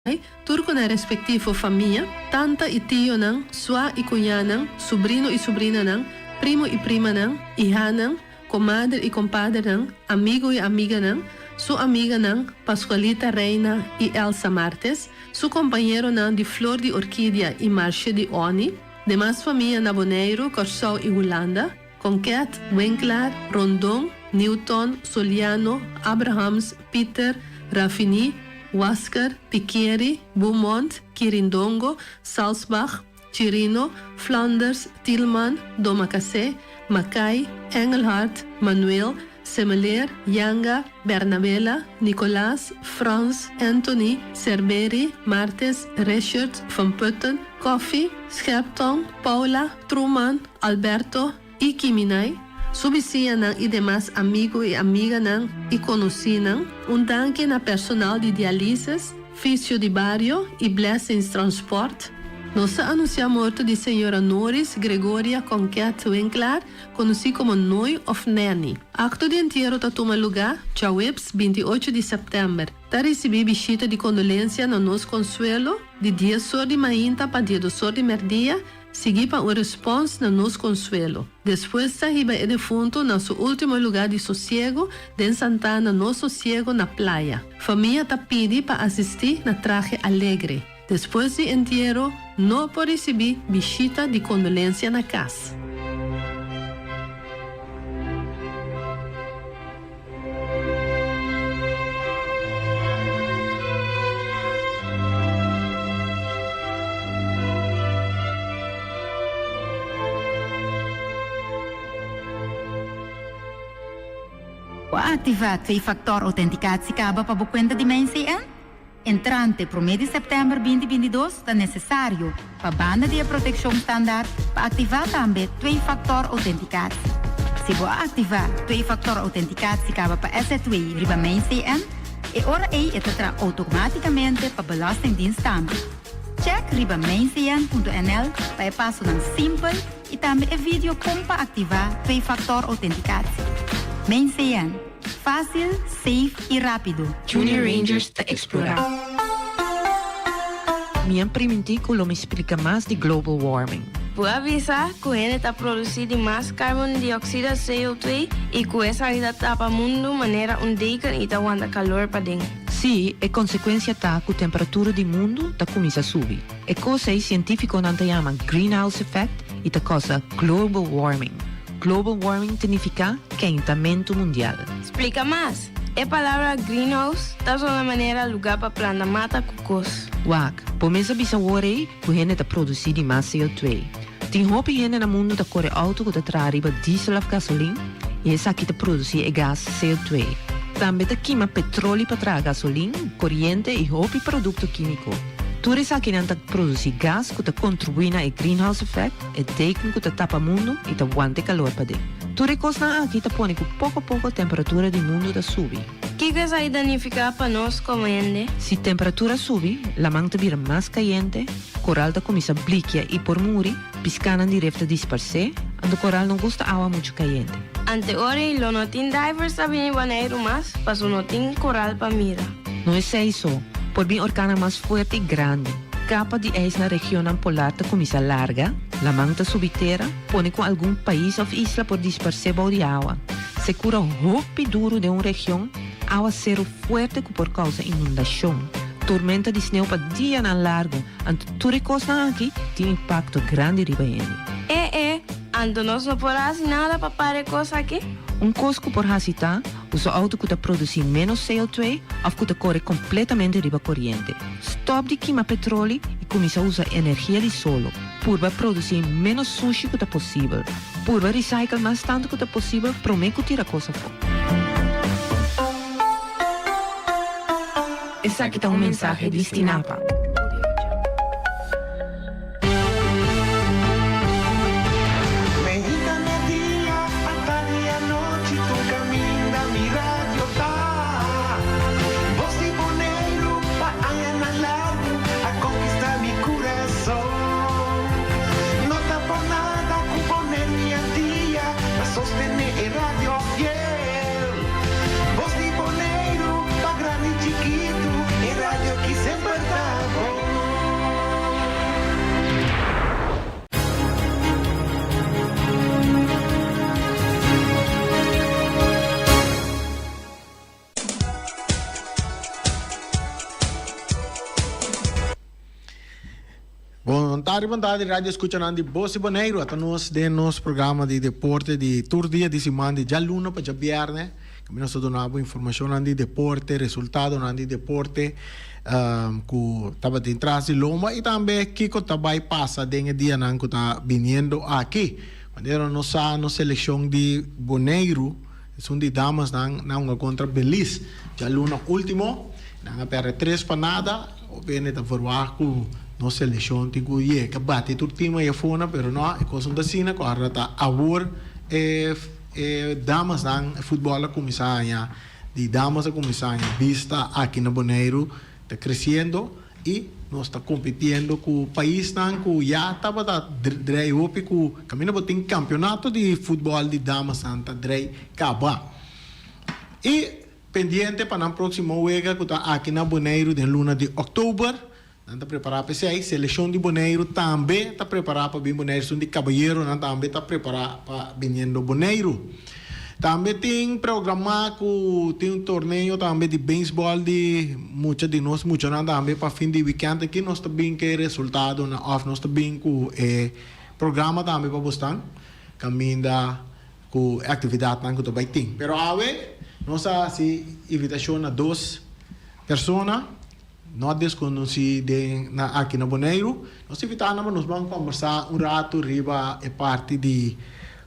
Ai, tur ku nan respektivo famia, tanta i tionan, sua i kuñanan, subrino i subrinanan, primo i primanan, ihanan, komader i kompadernan, amigu i amiganan, su amiganan, Pascualita Reina i Elsa Martes, su kompañeronan di Flor di Orkidia i Marshe di Oni, demas famia na Boneiru, Kòrsou i Hulanda, Conquet, Winklaar, Rondon, Newton, Soliano, Abrahams, Pieter, Raffini, Wasker, Pikieri, Beaumont, Kirindongo, Salsbach, Chirino, Flanders, Tielman, Domacassé, Mackay, Engelhardt, Manuel, Semeleer, Janga, Bernabela, Nicolaas, Frans, Anthony, Cerberi, Martes, Richard, Van Putten, Coffie, Scherptong, Paula, Truman, Alberto i Kiminai, su bisiñanan i demas amigu i amiganan i konosínan, un danki na personal di dialises, Fisio di Bario i Blessings Transport. Nos ta anunsiá morto di señora Noris Gregoria Conquet Winklaar, konosí komo Nooi òf Nanny. Akto di entiero ta tuma lugá djaweps 28 di sèptèmber. Ta risibí bishita di kondolensia na Nos Konsuelo di dies or di mainta pa diedos or di mèrdia, Sigui pa un respons na nos konsuelo. Despues ta hiba e defuntu na su ultimo lugá di sosiego den Santana Nos Sosiego na Playa. Famia ta pidi pa asistí na trahe alegre. Despues di entiero no por risibí bishita di kondolensia na kas. Bo a aktivá twee-faktor outentikatie kaba pa bo kuenta di MijnCN? Entrante promé di sèptèmber binti 22 ta nesesario pa banda di e protekshon standaard pa aktivá tambe twee-faktor outentikatie. Si bo a aktivá twee-faktor outentikatie kaba pa SZW riba MijnCN, e ora ei e ta traha outomátikamente pa Belastingdienst tambe. Chèk riba mijncn.nl pa e pasonan simpel i tambe e video kon pa aktivá twee-faktor outentikatie. MijnCN. Fásil, safe i rápido. Junior Rangers ta eksplorá. Mi a primintí ku lo mi splika mas di global warming. Bo a bisa ku hende ta produsí di mas karbon dioksida, CO2, i ku esaki ta tapa mundu manera un deken i ta wanta kalor paden. Sí, e konsekuensia ta ku temperatura di mundu ta kuminsá subi. E kos ei sientífikonan ta yama greenhouse effect i ta kousa global warming. Global warming ta nifiká kentamentu mundial. Splika mas. E palabra greenhouse ta sona manera lugá pa planta mata ku kos. Wak, bo mes a bisa wor ei ku hende ta produsí di mas CO2. Tin hopi hende na mundu ta kore outo ku ta traha riba diesel òf gasolin i esaki ta produsí e gas CO2. Tambe ta kima petroli pa traha gasolin, koriente i hopi produkto kímiko. Tur esakinan ta produsí gas ku ta kontribuí na e greenhouse effect, E deken ku ta tapa mundu i ta wanta e kalor paden. Tur e kosnan aki ta pone ku poko poko temperatura di mundu ta subi. Kiko esaki ta nifiká pa nos komo hende? Si temperatura subi, laman ta bira mas kayente, koral ta kuminsá blikia i por muri, piskánan di ref ta disparsé, anto koral no gusta awa muchu kayente. Ante ora ei lo no tin divers ta bini Boneiru mas, paso no tin koral pa mira. No esei so, por bin orkannan mas fuerte i grandi. Kapa di ijs na regionnan polar ta kuminsá larga, laman ta subi tera, pone ku algun pais òf isla por disparsé bou di awa. Sekura hopi duru den un region, awaseru fuerte ku por kousa inundashon, tormenta di sneu pa dianan largu, anto tur e kosnan aki tin impakto grandi riba hende. E e, anto nos no por hasi nada pa para e kos aki? Un kos ku por hasi ta Usa outo ku ta produsí ménos CO2 òf ku ta kore kompletamente riba koriente. Stòp di kima petroli i kuminsá usa energia di solo. Purba produsí ménos sushi ku ta posibel. Purba recycle mas tantu ku ta posibel promé ku tira kos afó. Esaki ta un mensahe di Stinapa. Mehita media, atardi anochi tur caminda mi radio ta. Voz di Boneiru pa añanan largu a conquista mi curason. No ta por nada cu Boneiru y Antia ta sostene e radio fiel. Voz di Boneiru pa grandi y chikitu, e radio ki semper ta. Bon tardi, bon tardi radio escuchanan di Bos di Boneiru. Ata nos den nos programa di deporte di tur dia di siman di djaluna pa djabierne. Kaminda nos ta duna bo informashonnan di deporte, resultadonan di deporte ku tabatin tras di lomba i tambe kiko ta bai pasa den e dianan ku ta biniendo aki. Manera nos sa nos selekshon di Boneiru, esun di damasnan, nan hunga kontra Belize djaluna ultimo. Nan a pèrdè tres pa nada. Hopi hende ta verwagt ku nos selekshon tin ku yega bati tur tim ei afona, pero no, e kos no ta asina ku ora ta awor e e damasnan e futbòl a kuminsá haña di damas a kuminsá haña bista aki na Boneiru ta kresiendo i nos ta kompitiendo ku paisnan ku ya tabata drei hopi ku kaminda bo tin kampionato di futbòl di damasnan ta drei kaba i Pendiente pa nan próksimo wega ku ta aki na Boneiru den luna di òktober. Nan ta prepará pa esei. Selekshon di Boneiru tambe ta prepará pa bin Boneiru. Esun di kabayeronan tambe ta prepará pa biniendo Boneiru. Tambe tin programá ku tin un torneo tambe di beisbòl di mucha di nos muchanan tambe pa fin di wikènt aki. Nos ta bin ku e resultadonan òf nos ta bin ku e programa tambe pa bosnan kaminda. Ku e aktividatnan ku ta bai tin. Pero awe nos a hasi invitashon na dos persona no deskonosí den na aki na Boneiru. Nos invitá nan pa nos ban kòmbersá un ratu riba e parti di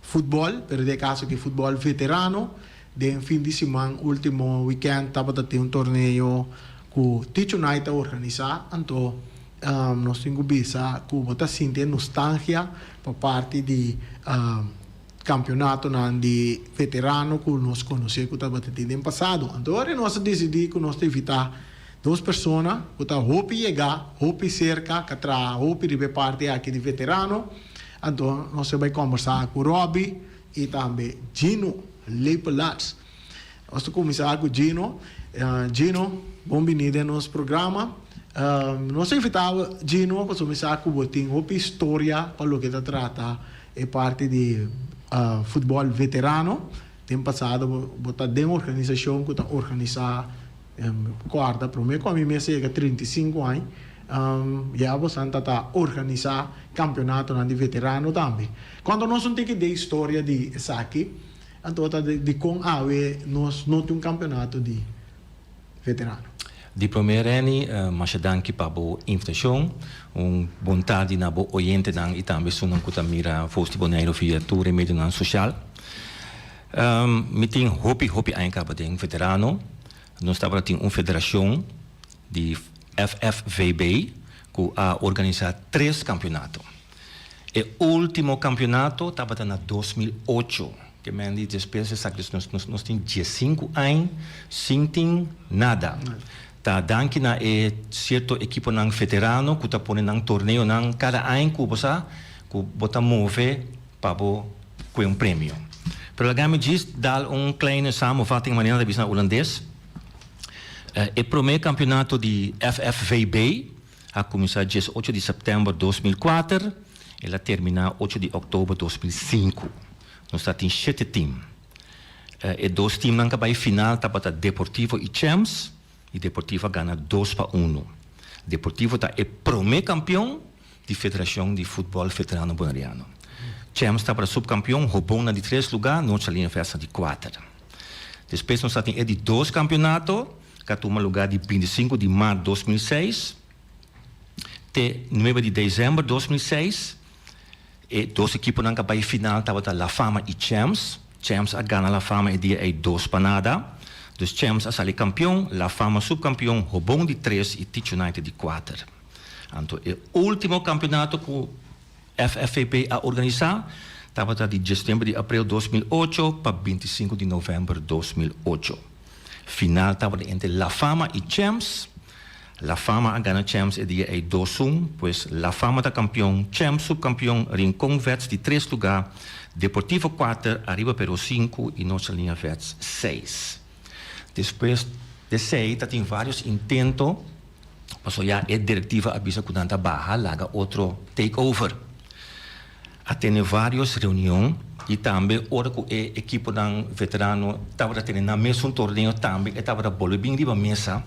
futbòl, pero den e kaso aki futbòl veterano. Den fin di siman último wikènt tabata tin un torneo ku Ticho Night a organisá, anto nos tin ku bisa ku bo ta sinti e nostalgia pa parti di Campeonatonan di veterano cu nos conoce cu tabata tin den pasado. Anto ora nos a dicidi cu nos ta invita dos persona cu ta hopi yega, hopi cerca, ca traha hopi riba e parti aki di veterano. Anto nos a bay combersa cu Robby y tambe Gino Lepelaars. Nos ta cuminsa cu Gino. Gino, bon bini den nos programa. Nos a invita bo Gino pasobra mi sa cu bo tin hopi historia pa loke ta trata e parti di futbol veterano. Den pasado bo ta den organisacion cu ta organisa corda prome cu ami mes a yega 35 aña ya bo san ta ta organisa campeonatonan di veterano tambe. Conta nos un tiki den historia di esaki anto ta dicon awe nos no tin un campeonato di veterano. Di promé Renny, masha danki pa bo invitashon. Un bon tardi na bo oyentenan i tambe esunnan ku ta mira Voz di Boneiru via tur e medionan sosial. Mi tin hopi hopi aña kaba den veterano. Nos tabata tin un federashon di FFVB ku a organisá tres kampionato. E ultimo kampionato tabata na 2008. Ke men di despues esaki dus nos nos nos tin diesinku añ sin tin nada. Ta danki na e sierto ekiponan veterano ku ta pone nan torneonan kada añ ku bo sa ku bo ta move pa bo kue un premio. Pero laga mi djis dal un kleine samenvatting manera nan ta bisa na Hulandes. E prome kampionato di FFVB a kuminsá 18 di sèptèmber 2004, el a terminá 8 di òktober 2005. Nos ta tin shete tim. E dos timnan ku a bai final tabata Deportivo i Champs, i Deportivo a gana 2-1. Deportivo ta e promé kampion di Federashon di Futbòl Veterano Boneriano. Champs tabata supkampion, Hobon na di tres lugá, Noord Salina Vets na di kuater. Despues nos ta tin e di dos kampionato ku a tuma lugá di 25 di mart 2006 te 9 di desèmber 2006. E dos ekiponan ku a bai final tabata La Fama i Champs. Champs a gana La Fama e dia ei 2-0. Dus Champs a sali kampion, La Fama supkampion, Hobon di tres i Teach United di kuater. Anto e último kampionato ku FFVP a organisá tabata di diesnuebe di aprel 2008 pa 25 di novèmber 2008. Final tabata entre La Fama i Champs. La Fama a gana Champs e dia ei 2-1, pues La Fama ta kampion, Champs supkampion, Rincon Vets di tres lugá, Deportivo kuater, Ariba Peru sinku i Noord Saliña Vets seis. Despues d'esei ta tin vários intento pasobra ya e direktiva a bisa ku nan ta baha laga otro take over. A tene vários reunion i tambe ora ku e ekiponan veterano tabata tene nan mesun torneo tambe e tabata bolbe bin riba mesa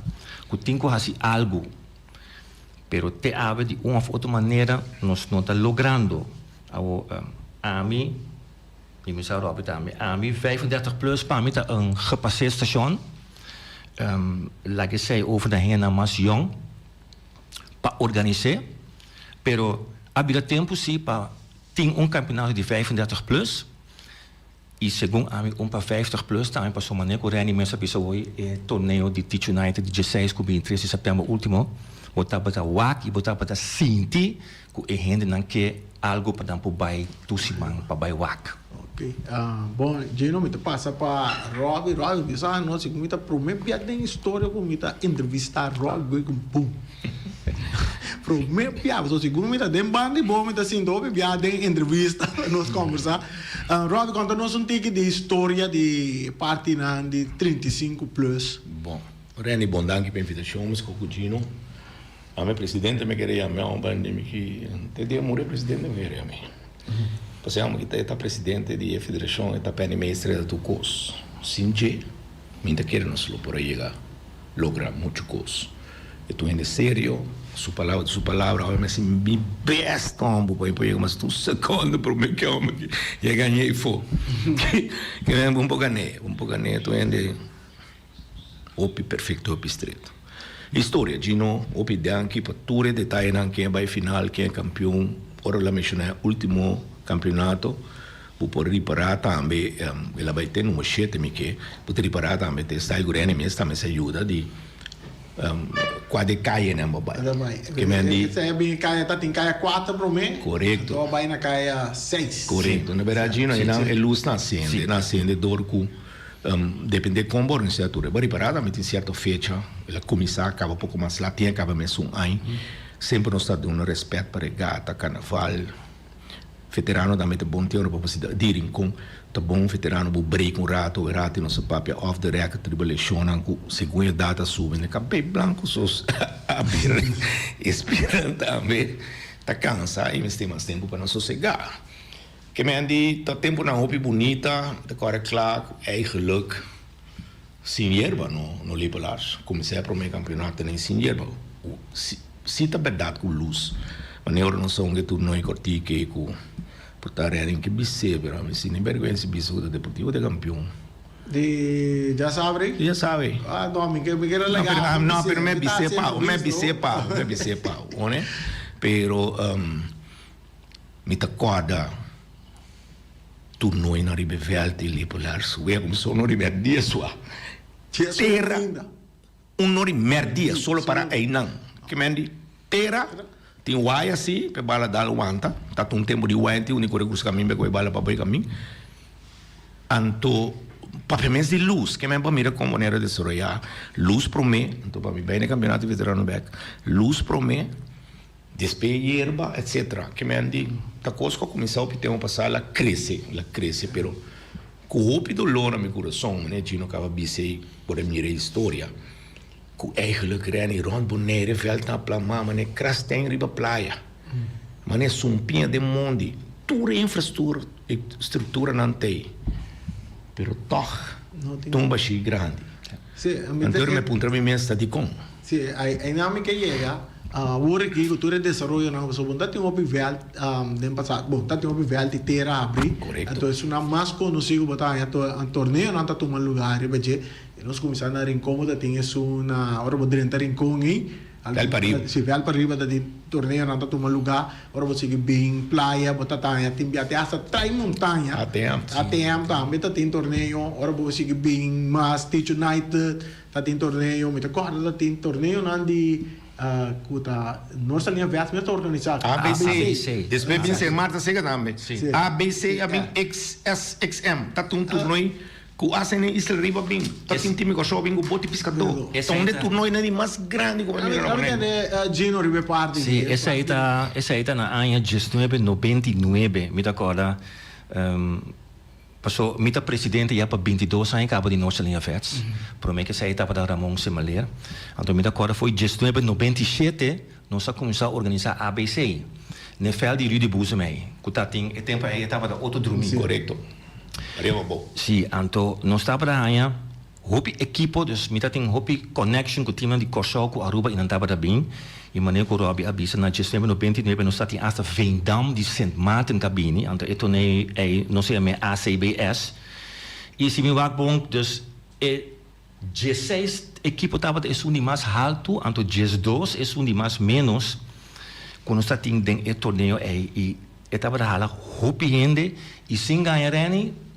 ku tin ku hasi algu. Pero te awe di un of otro manera nos no ta logrando. Awo ami, y mi sa Robbie tambe, ami 35 plus pa mi ta un gepaseerd station. Laga esey over na hendenan mas yong pa organis'é. Pero a bira tempo si pa tin un campeonato di 35 plus. Y segun ami un pa 50 plus tambe pasobra manera cu Renny mes a bisa hoy e torneo di Teach United di dieseis cu bintitres di september ultimo bo tabata wak y bo tabata sinti cu e hendenan ke algo pa nan por bay tur siman pa bay wak. Ok, bon Gino mi ta pasa pa Robbie, Robbie mi sa anochi cu mi ta prome bia den historia cu mi ta entrevista Robbie Boom. Prome bia, pasobra segun mi ta den banda di bo mi ta sinti hopi bia den entrevista pa nos kombersá. Robbie konta nos un tiki di historia di partinan di 35 plus. Bon, Renny bon danki pa e invitashon, mi sco ku Gino. Ami presidente mi kere yama un banda mi ki te dia muri presidente mi kere yama. Pasobra amo ki ta e ta presidente di e federashon e ta penningmeester e ta tur kos. Sin dje mi ta kere nos lo por a yega logra muchu kos. E ta un hende serio, su palabra ta su palabra. Awe mi a hasi mi best homber pa mi por yega mas tur secondo prome ke homber ki yega ñe afo. Ke men bo por gané, bo por gané. E ta un hende hopi perfecto, hopi stret. Historia, Gino, hopi danki pa tur e detayenan, ken a bai final, ken a campeon. Ora lo a menciona e ultimo campeonato, bo por ripara tambe, el a bai te numero shete mi ke, bo ta ripara tambe te style ku Renny mes tambe sa yuda di Kua de kayenan bo bai? Ke men di. Esei a bin kaya ta tin kaya kuater promé. Korekto. Anto a bai na kaya seis. Korekto. Na berdad Gino einan e lus na sende, na sende dor ku depende kon bo organisá tur. E bo ripará tambe tin sierto fecha, el a kuminsá kaba poko mas lat, tin a kaba mesun aña. Semper nos ta duna rèspèt pa regata, karnaval. Veterano tambe ta bon tin ora pa bo si di Rincon ta bon veterano bo break un rato e rato nos a papia off the record riba lesionnan cu segun e edad a subi na cabey blanco sos a bira e spiernan tambe ta cansa y mester mas tempo pa nan sosega. Ke men di ta temponan hopi bunita ta core cla cu eigenlijk Sin yerba no no lepelaars kuminsá e promé kampionato den sin yerba. Si ta bèrdat ku lus manera ora nos a hunga e turnoe kòrtike ku por ta Reading ke bis'é pero ami si ni bèrgwensa bisa ku ta Deportivo ta kampion. Di ya sabe? Di ya sabe. Ah no mi ke mi kere laga No pero mi a bis'é pa mi a bis'é pa mi a bis'é pa one pero mi ta kòrda. Turnoe na riba e vèlt di Lepelaars wea kuminsó un ora i mèrdia sua. Tera un ora i mèrdia solo para einan. Ke men di tera tin waya si pa e bala dal wanta. Ta un tempu di waya tin uni kore krusa kamin pa e kohe bala pa bai kamin. Anto papia mes di lus ke men por mira kon manera desaroyá lus promé anto pa mi bai na e kampionato veterano bèk lus promé. Despe yerba etc. Ke men di ta kos ku a kuminsá hopi tempu pasá el a krese, el a krese pero ku hopi dolor na mi kurason manera Gino kaba bisa ei por a mira e historia ku eigenlijk Renny rònt Bonaire vèlt nan a plamá manera krasten riba playa manera sumpiña den mondi tur e infrastrukturanan t'ei pero tòg ta un bashí grandi. Anto mi a puntra mi mes ta dikon. Sí, einan mi ke yega. Awor aki ku tur e desaroyonan pasobra bo no ta tin hopi vèlt den pasado, bo no ta tin hopi vèlt di tera habrí. Korekto. Anto esunnan mas konosí ku bo ta haña torneonan ta tuma lugá riba dje. I nos kuminsá na Rincon bo ta tin esun na ora bo drenta Rincon ei. Vèlt pariba. Sí, vèlt pariba ta tin torneonan ta tuma lugá. Ora bo sigui bin playa bo ta haña tin bia te hasta trai montaña. ATM. ATM tambe ta tin torneo. Ora bo sigui bin mas Teach United. Ta tin torneo, mi ta kòrda ta tin torneonan di ku ta Noord Saliña Vest mes ta organisá. ABC. Despues bin Sint Maarten sega tambe. ABC a bin XSXM. Ta tin un tornoi ku hasi na Isla Riba bin. Ta tin timi Kòrsou bin ku boti piskadó. Ta un di e tornoinan di mas grandi ku bo a mira na Boneiru. Gino riba e parti. Si, esei ta esei ta na aña diesnuebe nobenta i nuebe mi ta kòrda. Paso mi ta presidente ya pa bintidos aña kaba di Noord Saliña Vets. Prome ke esei tabata Ramon Semeleer. Anto mi ta kòrda fo'i diesnuebe nobenta i shete nos a kuminsá organisá ABC n'e vèlt di Rudy Boezemey ku ta tin e tempu ei e tabata otro drumí. Korekto. Ariba abou. Si, anto nos tabata haña hopi ekipo, dus mi ta tin hopi connection ku teamnan di Kòrsou ku Aruba i nan tabata bin. I manera ku Robbie a bisa na diesnuebe nobenta i nuebe nos ta tin asta Veendam di Sint Maarten ta bini, anto e torneo ei nos a yam'é ACBS. I si mi wak bon, dus e diesseis ekipo tabata esun di mas haltu, anto diesdos esun di mas ménos ku nos ta tin den e torneo ei. I e tabata hala hopi hende i sin gaña Renny,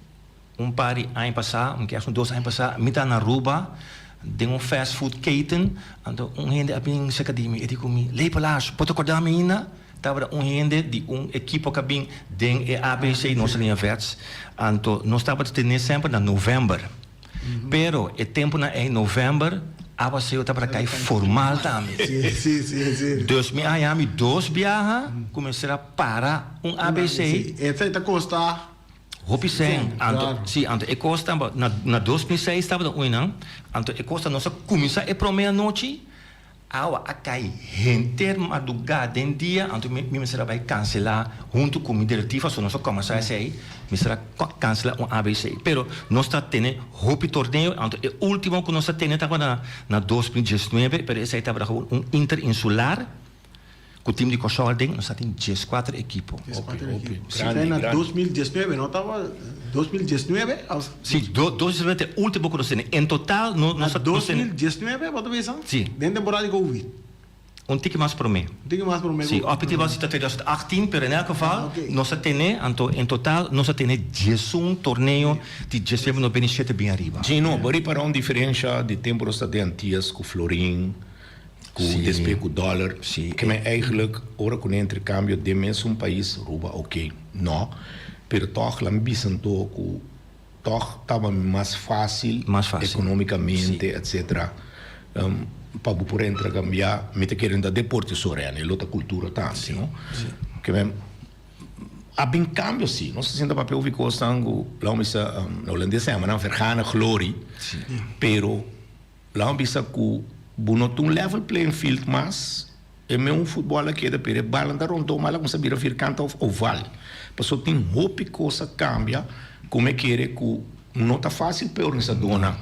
Un par di aña pasá, mi kier un dos aña pasá, mi ta na Aruba den un fast food keten, anto un hende a bin serka di mi, e di ku mi, Lepelaars, bo ta kòrda mi ainda? Tabata un hende di un ekipo ku a bin den e ABC, nos liña vets, anto nos tabata tene semper na novèmber, pero e tempunan ei novèmber awaseo tabata kai formal tambe. Dus mi a haña mi dos biaha ku mester a para un ABC. Esei ta kosta Hopi sèn. Anto, si, anto e kos taba, na, na 2006 tabata un einan, anto e kos ta nos a kuminsá e promé anochi, awa a kai henter mardugá den dia, anto mi, mi mester a bai kanselá huntu ku mi direktiva, so nos a kòmensá esei, mester a kanselá un ABC. Pero nos ta tene hopi torneo, anto e último ku nos a tene tabata na, na 2019, pero esei tabata gewoon un interinsular. Ku tim di Kòrsou al den, nos a tin dieskuater ekipo. Dieskuater ekipo. Si ta na 2019, no tabata 2019? Si, 2019 ta e último ku nos tene. En total nos a. Na 2019 bo ta bisa? Si. Den temporada di covid? Un tiki mas promé. Un tiki mas promé. Si, òpitivo si ta 2018, pero en elk geval nos a tene, anto en total nos a tene diesun torneo di diesnuebe no bini shete bin ariba. Gino, bo ripara un diferensha di tempu nos ta den Antias ku Florin? Ku despues ku dòler. Ke men eigenlijk ora ku nan interkambio den mesun pais Aruba oke no pero tòg la mi bisa anto ku tòg taba mas fásil ekonomikamente etsetera pa bo por interkambiá mi ta kere no ta deporte so Rene lo ta kultura tambe no ke men a bin kambio si nos ta sinta papia hopi kosnan ku laga mi bisa na holandes nan yama nan vergane glorie pero. Laga bisa ku bo no ta un level playing field mas, e meun futbòl a keda pero e balnan ta rondó mal a kuminsá bira firkant òf oval. Pasobra tin hopi kos a kambia ku mi kere ku no ta fásil pa e organisadónan.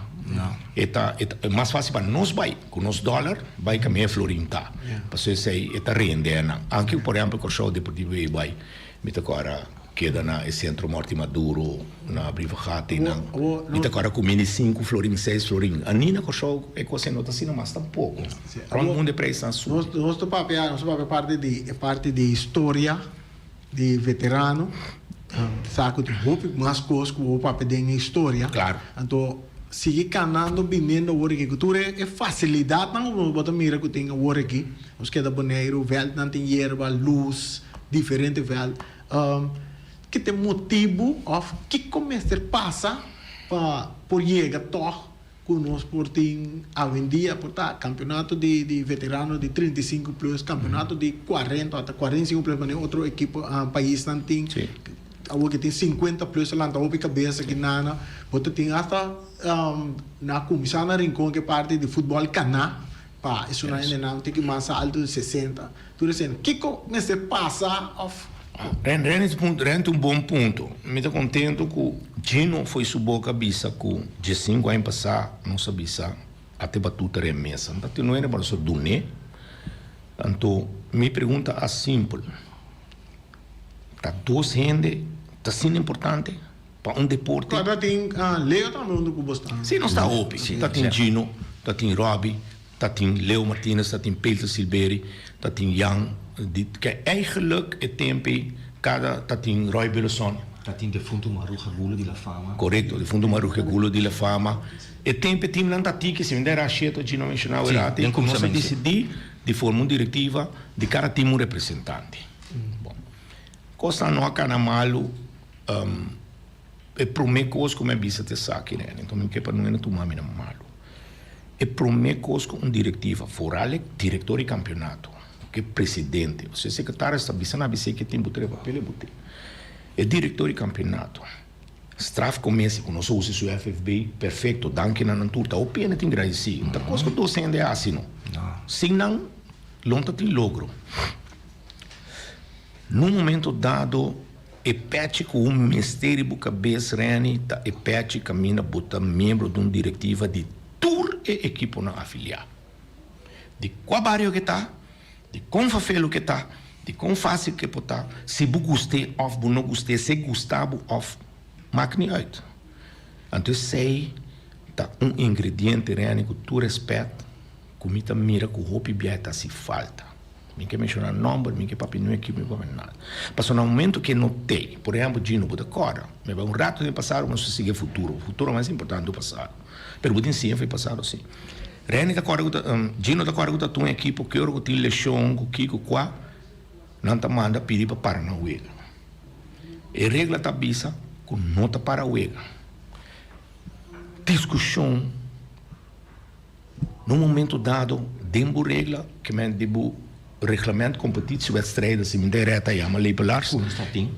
E ta e ta mas fásil pa nos bai ku nos dòler bai kaminda e florin ta. Pasobra esei e ta rende nan. Anke por ehèmpel Kòrsou Deportivo ei bai mi ta kòrda. Keda na e Centro Morti Maduro na Brievengat einan. Mi ta kòrda ku mini sinku florin, seis florin. A ni na Kòrsou e kos ei no ta asina mas tampoko. Rònt mundu e preisnan subi. Nos ta papia, nos ta papia parti di e parti di historia di veterano. Sa ku tin hopi mas kos ku bo papia den e historia. Klaro. Anto sigui kanando biniendo awor aki ku tur e fasilidatnan ku bo ta mira ku tin awor aki. Nos keda Boneiru, vèltnan tin yerba, lus, diferente vèlt. Ki ta e motibu òf kiko mester pasa pa por yega tòg ku nos por tin awendia por ta kampeonato di di veterano di 35 plus, kampeonato di 40 ata 45 plus manera otro ekipo paisnan tin awor ke tin 50 plus a lanta hopi kabesa ki nana bo ta tin asta na kuminsá na Rincon ke parti di futbòl kaná pa esunnan hendenan tin ki mas altu di 60. Tur esei, kiko mester pasa of. Ren, Ren es punto, Ren ta un bon punto. Mi ta contento cu Gino fo'i su boca bisa cu diescinco aña pasá nos a bisa a te batuta Ren mesa. N ta tin nuere pa nos a dun'é. Anto mi pregunta a simpel, ta dos hende ta asina importante pa un deporte? Ta tin Leo tambe hunto cu bo sta? Si, nos ta hopi. Ta tin Gino, ta tin Robbie. Ta tin Leo Martinez, ta tin Peter Silberi, ta tin Jan di ke eigenlijk e temp ei kada ta tin Roy Billison. Ta tin defuntu Maruja Gulo di la Fama. Korekto, defuntu Maruja Gulo di la Fama. E temp e teamnan ta tiki, si mi ta era shieto Gino menshona Sí, awe den nos a kumsamentu. disidí di forma un direktiva di kada team un representante. Bon, kosnan no a kana malu. E promé kos ku mi a bisa ta esaki, Rene, enton mi ke pa no tuma mi na malu. E promé kos ku un direktiva, foral e direktor di kampionato, ku e presidente, osea e sekretario ta bisa nan bis'é ke tin bo trae papel e bo tin. E direktor di kampionato, strafkommissie ku nos a usa su FFB, perfekto, danki na nan tur, ta hopi hende tin gradisí. No ta kos ku dos hende a hasi no. Sin nan lo no ta tin logro. Nun momento dado e pechi ku un mester riba bo kabes Renny ta e pechi kaminda bo ta miembro di un direktiva di tur e ekiponan afiliá. Di kua bario ke ta? Di kon fafelu ke ta, di kon fásil ke por ta, si bo gust'é òf bo no gust'é, si e gusta bo òf, maak niet uit. Anto esei ta un ingrediente, Renny, ku tur rèspèt, ku mi ta mira ku hopi biaha ta hasi falta. Mi ke menshoná nòmber, mi ke papia niun ekipo, mi ke papia nada. Pasobra na momento ke no tei, por ehèmpel Gino, bo ta kòrda, mi bai un rato den pasado ku nos ta sigui e futuro, futuro mas importante ku pasado, pero bo tin siña for e pasado si. Renny ta kòrda ku ta, Gino ta kòrda ku ta tuma un ekipo ki ora ku tin leshon, ku kiko, kua, nan ta manda pidi pa para nan wega. E regla ta bisa ku no ta para wega. Diskushon. Na un momento dado den bo regla, ke men di bo reglement competitiewedstrijden, si mi ta reta yama lepelaars,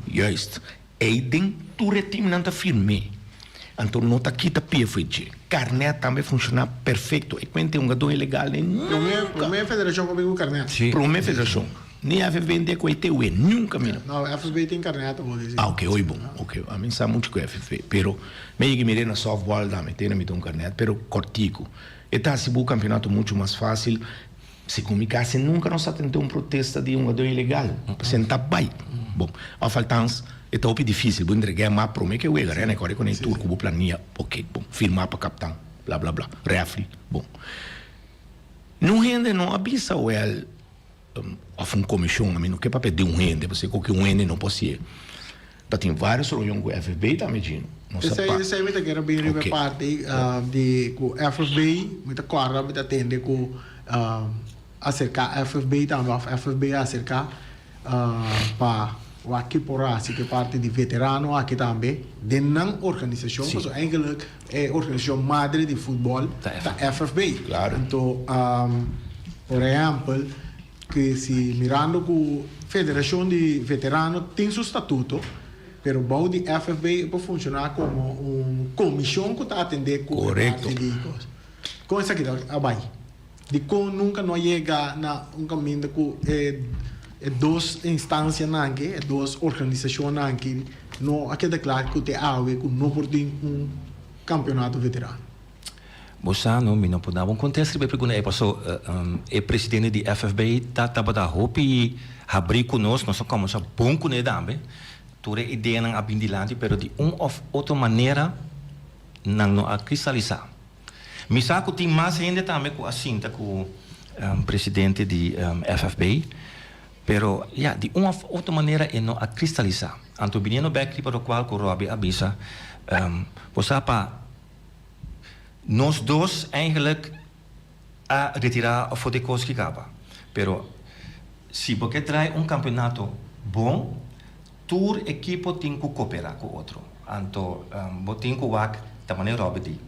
juist, ey den tur e teamnan ta firm'é, anto no ta kita pia fo'i dje. Carnet tambe funciona perfecto, e cuenta e hungador ilegal ni nunca. Prome federacion cu bin cu carnet. Prome federacion. Ni FFB ni DKITW, nunca mi no. No, FFB tin carnet awor di si. Ah, ok, hoy bon. Ok, ami sa mucho cu FFB, pero mi a yega mir'é na softball tambe, tene mi ta un carnet, pero cortico. E ta haci bo campeonato mucho mas facil. Segun mi casi nunca nos a tende un protesta di un hungador ilegal, pasobra ta bay. Bon, of althans, e ta hopi dificil, bo entreg'é mas prome ke wega, rene core con e tur cu bo plania, ok, bon, firma pa captan, bla bla bla, refri, bon. Niun hende no a bisa wel. Of un komishon, ami no ke papia di un hende, pasobra ku ki un hende no por hasié. Ta tin vários reunion ku FFB tambe, Gino. Nos a pa. Esei mi ta kere bin riba e parti di ku FFB, mi ta kòrda mi ta tende ku aserká FFB tambe òf FFB a aserká pa wak ki por hasi ku e parti di veterano aki tambe den nan organisashon, pasobra eigenlik E organisashon madre di futbòl ta FFB. Anto, por ehèmpel, ke si mirando ku Federashon di Veterano tin su statuto, pero bou di FFB e por funshoná komo un komishon ku ta atendé ku e parti di kos. Kon esaki ta a bai? Dikon nunka no a yega na un kaminda ku e dos instansianan aki, e dos organisashonnan aki no a keda kla ku te awe ku no por tin un kampeonato veterano? Bo sa no, mi no por daba un kontesta riba e pregunta ei paso e presidente di FFB ta tabata hopi habrí ku nos, nos a kòmbersá bon kuné tambe, tur e ideanan a bin dilanti pero di un òf otro manera nan no a kristalisá. Mi sa ku tin mas hende tambe ku a sinta ku presidente di FFB, pero ya, di un òf otro manera e no a kristalisá. Anto biniendo bèk riba lokual ku Robbie a bisa, bo sa pa nos dos eigenlik a retirá for di e kos ki kaba. Pero si bo ke trae un kampeonato bon, tur ekipo tin ku koperá ku otro. Anto bo tin ku wak ta manera Robbie di.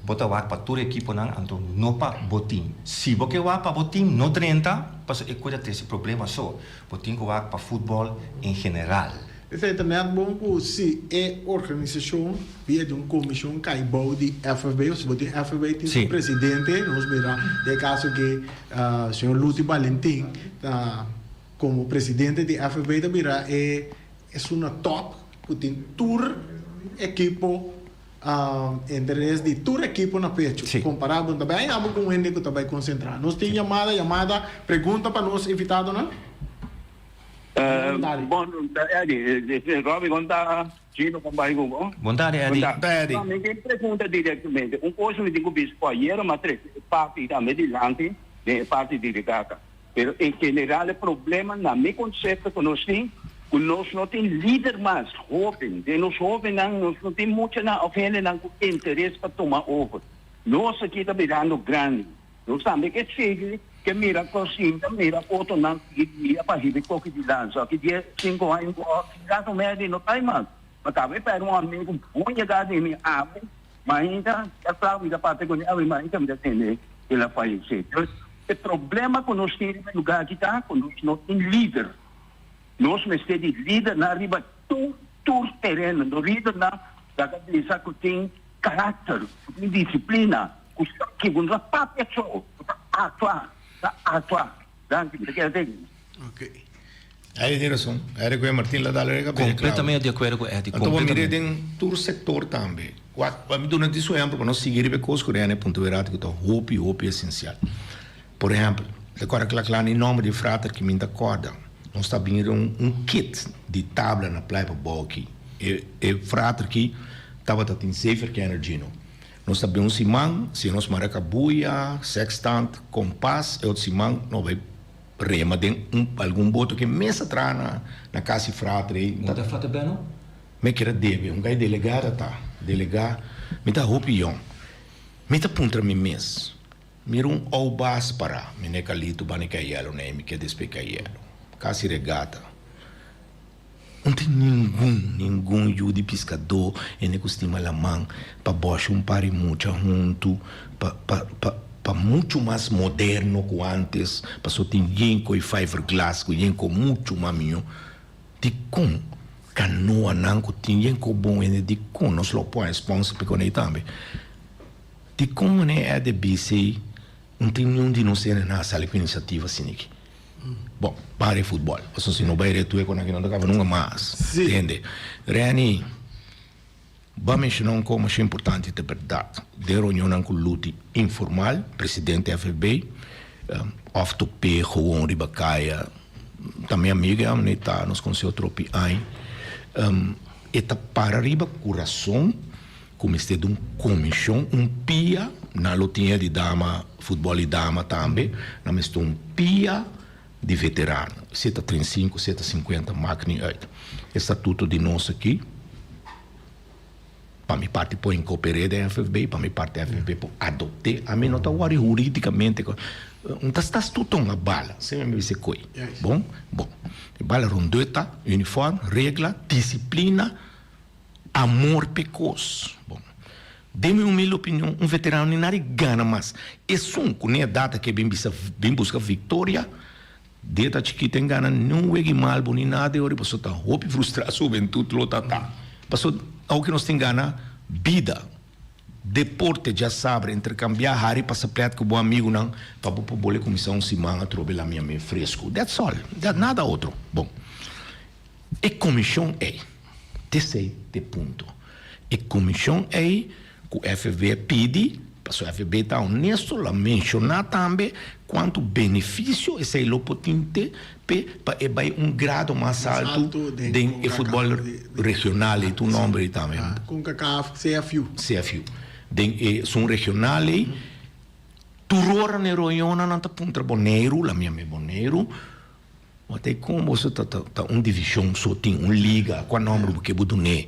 Bo ta wak pa tur ekiponan anto no pa bo team. Si bo ke wak pa bo team no drenta pasobra e koe ta trese problema so. Bo tin ku wak pa futbòl en general. Esei ta nèt bon ku si e organisashon via di un komishon kai bou di FFB, o si bo tin FFB tin su presidente, nos mira den e kaso ke señor Luti Balentin ta komo presidente di FFB ta bira e esun na tòp ku tin tur ekipo Interes di tur ekipo na pecho. Compará bo ta bai abo cu un hende cu ta bai concentra. Nos tin yamada, yamada, pregunta pa nos invitadonan? Bon ta Eddie, Robby con ta Gino con bai cu bo? Bon tardi Eddie. Bon tardi. Mi tin pregunta directamente. Un cos mi tin cu bisa cu ayera mi a trece e parti tambe dilanti den e parti di regata. Pero en general e problema na mi concepto cu nos tin, cu nos no tin lider mas hoben. Den nos hobennan nos no tin muchanan of hendenan cu interes pa tuma over. Nos aki ta birando grandi. Nos tambe ke sigui, ke mira cosinta, mira otronan sigui guia pa hiba e koki di lansa. Aki dies, cinco aña cu of gato medio no ta mas. Ma tabe perde un amigo bon yega di mi awe. Mainta ta kla mi ta papia ku awe mainta mi ta tende el a fayesé. Dus e problema ku nos tin riba e lugá aki ta ku nos no tin lider. Nos mester di lidernan riba tur tur tereno. No lidernan ta ta bisa ku tin karakter, ku tin disiplina, ku sa kiko no ta papia so, ku ta aktua, ta aktua. Danki, mi ta keda teken. Okay. Eddie tin rason. Eddie ku e Martin la dal rega bini klaru. Completamente di akuerdo ku Eddie. Anto bo mira den tur sektor tambe. Wak, mi duna di su ehempel pa nos sigui riba e kos ku Rene punto werati ku ta hopi hopi esensial. Por ehempel. Ta kòrda kla kla ni nòmber di frater ki mi ta kòrda. Nos ta bini un un kit di tabla na Playa Pabou aki. E e frater ki tabata tin zeeverkenner Gino. Nos ta bin un siman, si nos mara kabuya, sextant, kompas, e otro siman nos bai rema den un algun boto ke mes a traha na na kas di frater ei. No ta frater Benno? Mi kere debe un gai delegá ta ta delegá. Mi ta hopi yòn. Mi ta puntra mi mes. Mira un ou bas pará, mi ne Calito bani kai yelo nei, mi ke despe kai yelo. Kasi regata. Un tin ningun, ningun yu di piskadó hende ku stima laman pa bòsha un par di mucha huntu pa, pa, pa, pa muchu mas moderno ku antes, paso tin yen ku e fiberglass ku yen ku muchu mas mihó. Dikon kanoanan ku tin yen ku bon hende dikon nos lo pon sponsor pa e konei tambe? Dikon manera e ADBC no tin niun di nos hende na sali ku inisiativa asiniki? Bon, ban re futbòl, pasobra si no bai re tur e konan aki no ta kaba nunka mas. Tende? Renny, bo a menshoná un kos masha importante, ta bèrdat. Den reunionnan ku Luti informal, presidente FFB, òf top'é gewoon riba kaya, ta mi amigu ya, mi ta nos konosé otro hopi aña, e ta para riba kurason. Ku mester di un komishon, un pia, nan lo tin e di dama, futbòl di dama tambe, nan mester un pia di veterano, sea ta 35, sea ta 50, maak ni uit. E statuto di nos aki, pa mi parti por inkoper'é den FFB, pa mi parti FFB por adopt'é, ami no ta wòri huridikamente, un ta statuto un a bala, asina mi bisa e koe, bon, bon, e bala rondó ta, uniform, regla, disiplina, Amor p'e kos. Bon, den mi humilde opinion, un veterano ni nada gana mas. Esun ku n'e edat aki a bin bisa, bin buska viktoria, den ta chikito en gana niun wega mal bo ni nada e ora pasobra ta hopi frustrá su hubentut lo ta ta. Pasobra awo ki nos tin gana bida, deporte djasabra, interkambiá, hari pasa plèt ku bo amigunan pa bo por bole kuminsá un siman atrobe lamia me fresku. That's all. Nada otro. Bon. E komishon ei, t'esei t'e punto. E komishon ei ku FFB a pidi, pasobra FFB ta honesto, lo a menshoná tambe kuantu benefisio esei lo por tin te p'e pa e bai un grado mas altu den e futbòl regional ei, ta un nòmber ei tambe. Concacaf, CFU. CFU. Den esun regional ei, tur ora na e reunionnan nan ta puntra Boneiru, la mia mi Boneiru, Bo ta kon boso ta ta un divishon so tin un liga kua nomber bo ke bo dun'é.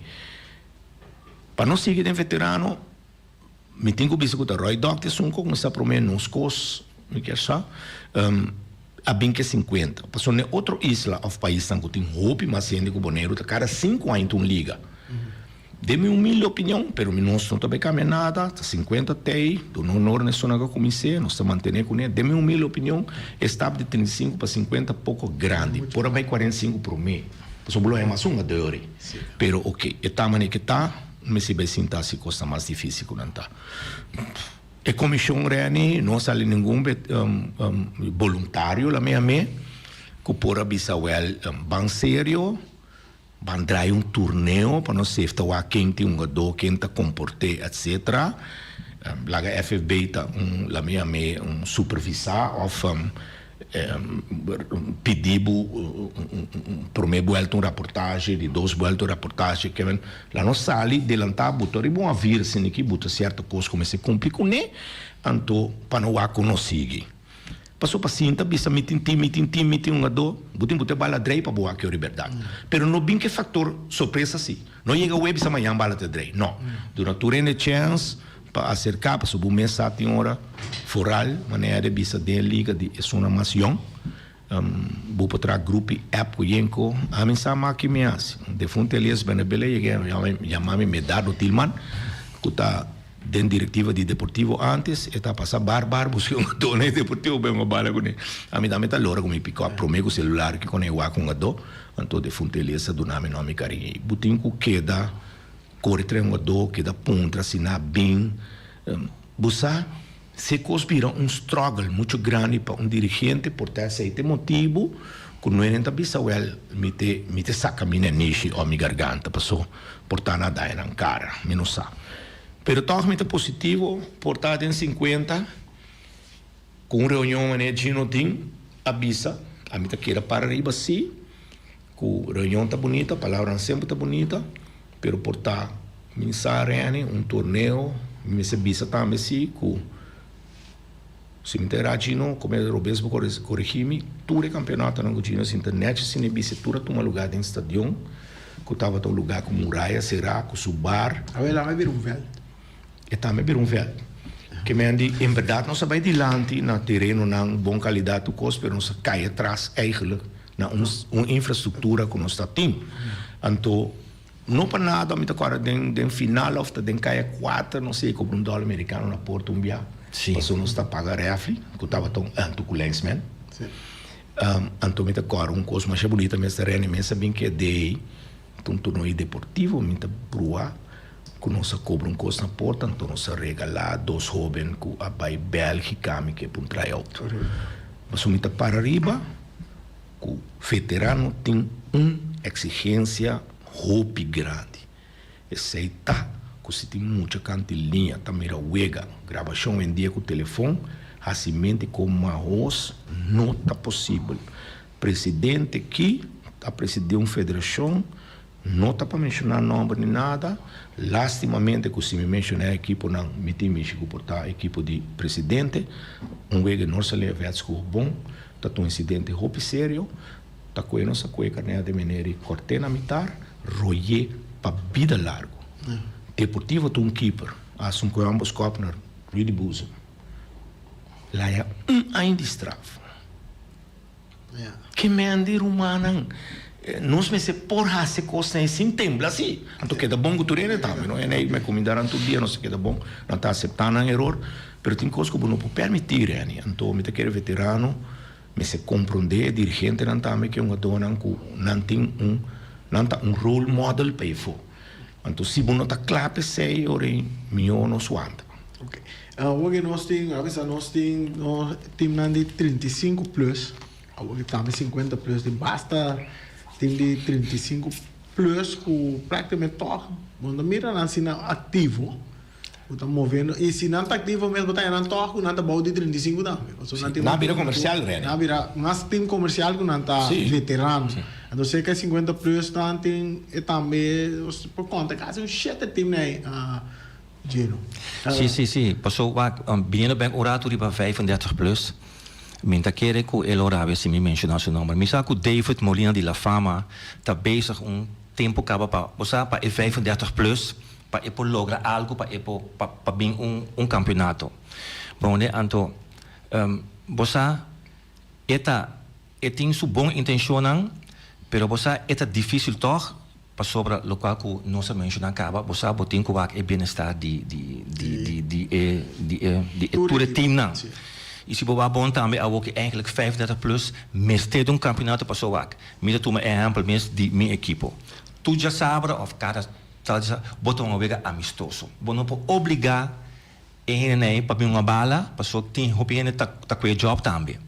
Pa nos sigui den veterano mi tin ku bisa ku ta Roy Dòkter esun ku a kuminsá promé nos kos mi kier sa a bin ke sinkuenta pasobra na e otro isla òf paisnan ku tin hopi mas hende ku Boneiru ta kada sinku aña tin un liga. Den mi humilde opinion, pero mi nos no ta bay cambia nada, ta 50 tey, duna honor na esunnan cu a cumins'é, nos ta mantené cuné. Den mi humilde opinion, e stap di 35 pa 50 poco grandi, por a bay 45 promé, pasobra bo lo haña mas un ador ey. Pero ok, e ta manera ke ta, mester bay sinta si cos ta mas dificil cu nan ta. E comision Renny no a sali ningun boluntario, la mea-mea, cu por a bisa wel, ban serio, Ban draai un turneo pa nos sefta wak ken tin hungadó, ken ta komport'é etc. Laga FFB ta un la mi yam'é un supervisá òf pidi bo un promé buèlta un raportahe, di dos buèlta un raportahe ke la nos sali delantá bo ta riba un avir asina aki bo ta sierto kos ku mester kumpli kuné anto pa no wak ku nos sigui. Paso pa sinta bisa mi tin tin, mi tin tin, mi tin hungadó, bo tin ku ta e bala drei pa bo wak yori bèrdat. Pero no bin ku e faktor sorpresa si. No yega awe bisa mañan bala ta drei. No. Duna tur hende chèns pa aserká pasobra bo mes sa tin ora foral manera de bisa den e liga di esunnan mas yòn. Bo por traha grupi app ku yenko. Ami sa maki mi hasi. Defuntu Elias Bernabela yega yama mi Medardo Tilman ku ta. Den directiva di Deportivo antes e ta pasa bar bar busca un hungadó na e Deportivo pa e hunga bala cune. Ami tambe ta lora cu mi pick up prome cu celular ki con e wak hungadó. Anto defunto Elias a duna mi nomi cariño. Y bo tin cu keda core trae hungadó, keda puntra si na bin. Bo sa si e cos bira un struggle mucho grandi pa un dirigente por ta esey ta e motibo cu no ta bisa wel mi te mi te saca mi nanishi of mi garganta paso por ta na daña nan cara. Mi no sa. Pero tòg mi ta positivo por ta den sinkuenta. Ku un reunion manera Gino tin a bisa, ami ta keda para riba si, ku reunion ta bunita, palabranan semper ta bunita, pero por ta minsa rene un torneo, mi mester bisa tambe si ku si mi ta era Gino, como e robes bo coregi mi, tur e campeonatonan ku Gino sinta nechi asina e bisa tur a tuma lugar den stadion, ku tabata un lugar ku muraya sera, ku su bar. Awel a bira un veld. E tambe bira un veld. Ke men di, en berdad nos a bai dilanti na terenonan bon calidad tur cos, pero nos a cay atras eigenlijk na un un infrastructura cu nos ta tin. Anto, no pa nada mi ta corda den den final of ta den caya cuater nos a yega cobra un dollar americano na porta un bia, pasobra nos ta paga refri cu tabata un anto cu linesman. Anto mi ta corda un cos masha bunita mester Rene mes a bin keda Ta un torneo deportivo mi ta brua ku nos a kobra un kos na porta anto nos a regalá dos hoben ku a bai Bèlgika mi ke pa un try out. Pasobra mi ta para riba ku veterano tin un eksigensia hopi grandi. Esei ta ku si tin mucha kanti liña ta mira wega, grabashon wendia ku telefon, hasimente ku mahos no ta posibel. Presidente ki ta presidí un federashon no ta pa menshoná nòmber ni nada, lastimamente ku si mi menshoná e ekiponan mi tin mishi ku por ta ekipo di presidente, un wega no sali e vèts ku bon, ta ta un insidente hopi serio, ta kue nos a kue karnea de mener i kòrt'é na mitar, roy'é pa bida largu. Deportivo ta un keeper, hasi un kue ambos kòp na Rudy Boezem, laya un aña di straf. Ke men di rumannan, nos mester por hasi kosnan ei sin tembla si. Anto keda bon ku tur hende tambe, no? Hende ei me kumindaran tur dia, nos ta keda bon, nan ta aseptá nan eror, pero tin kos ku bo no por permití, Renny. Anto mi ta kere veterano mester komprondé e dirigentenan tambe ke hungadónan ku nan tin un, nan ta un role model pa efo. Anto si bo no ta kla p'esei, ora ei mihó nos wanta. Ok. Awor ke nos tin, a bisa nos tin nos teamnan di 35 plus, awor ke tambe 50 plus, tin basta team di 35 plus ku práktikamente tòg bo no ta mira nan asina aktivo, ku ta moviendo, i si nan ta aktivo mes bo ta haña nan tòg ku nan ta bou di 35 tambe, pasobra nan tin Nan a bira komersial, Rene. Nan a bira mas team komersial ku nan ta veterano. Anto serka e 50 plus nan tin e tambe, nos por konta kasi un shete team nei. Gino. Sí, sí, sí. Paso wak, biniendo bek un ratu riba 35 plus, mi ta kere ku e lo rabia si mi menshoná su nomber. Mi sa ku David Molina di La Fama ta bezig un tempu kaba pa, bo sa, pa e 35 plus, pa e por logra algu, pa e por, pa, pa bin un, un kampeonato. Bon, anto, bo sa, e ta, e tin su bon intenshonnan, pero bo sa, e ta difísil tòg, Pasobra lokual ku nos a menshoná kaba, bo sa bo tin ku wak e bienestar di di di di di e di e di e tur e teamnan. I si bo wak bon tambe awor ku eigenlijk 35 plus mester di un kampionato paso wak. Mi ta tuma ehèmpel mes di mi ekipo. Tur djasabra òf kada tal djasabra bo ta un wega amistoso. Bo no por obligá E hendenan ei pa bin un bala, paso tin hopi hende ta ta kue job tambe.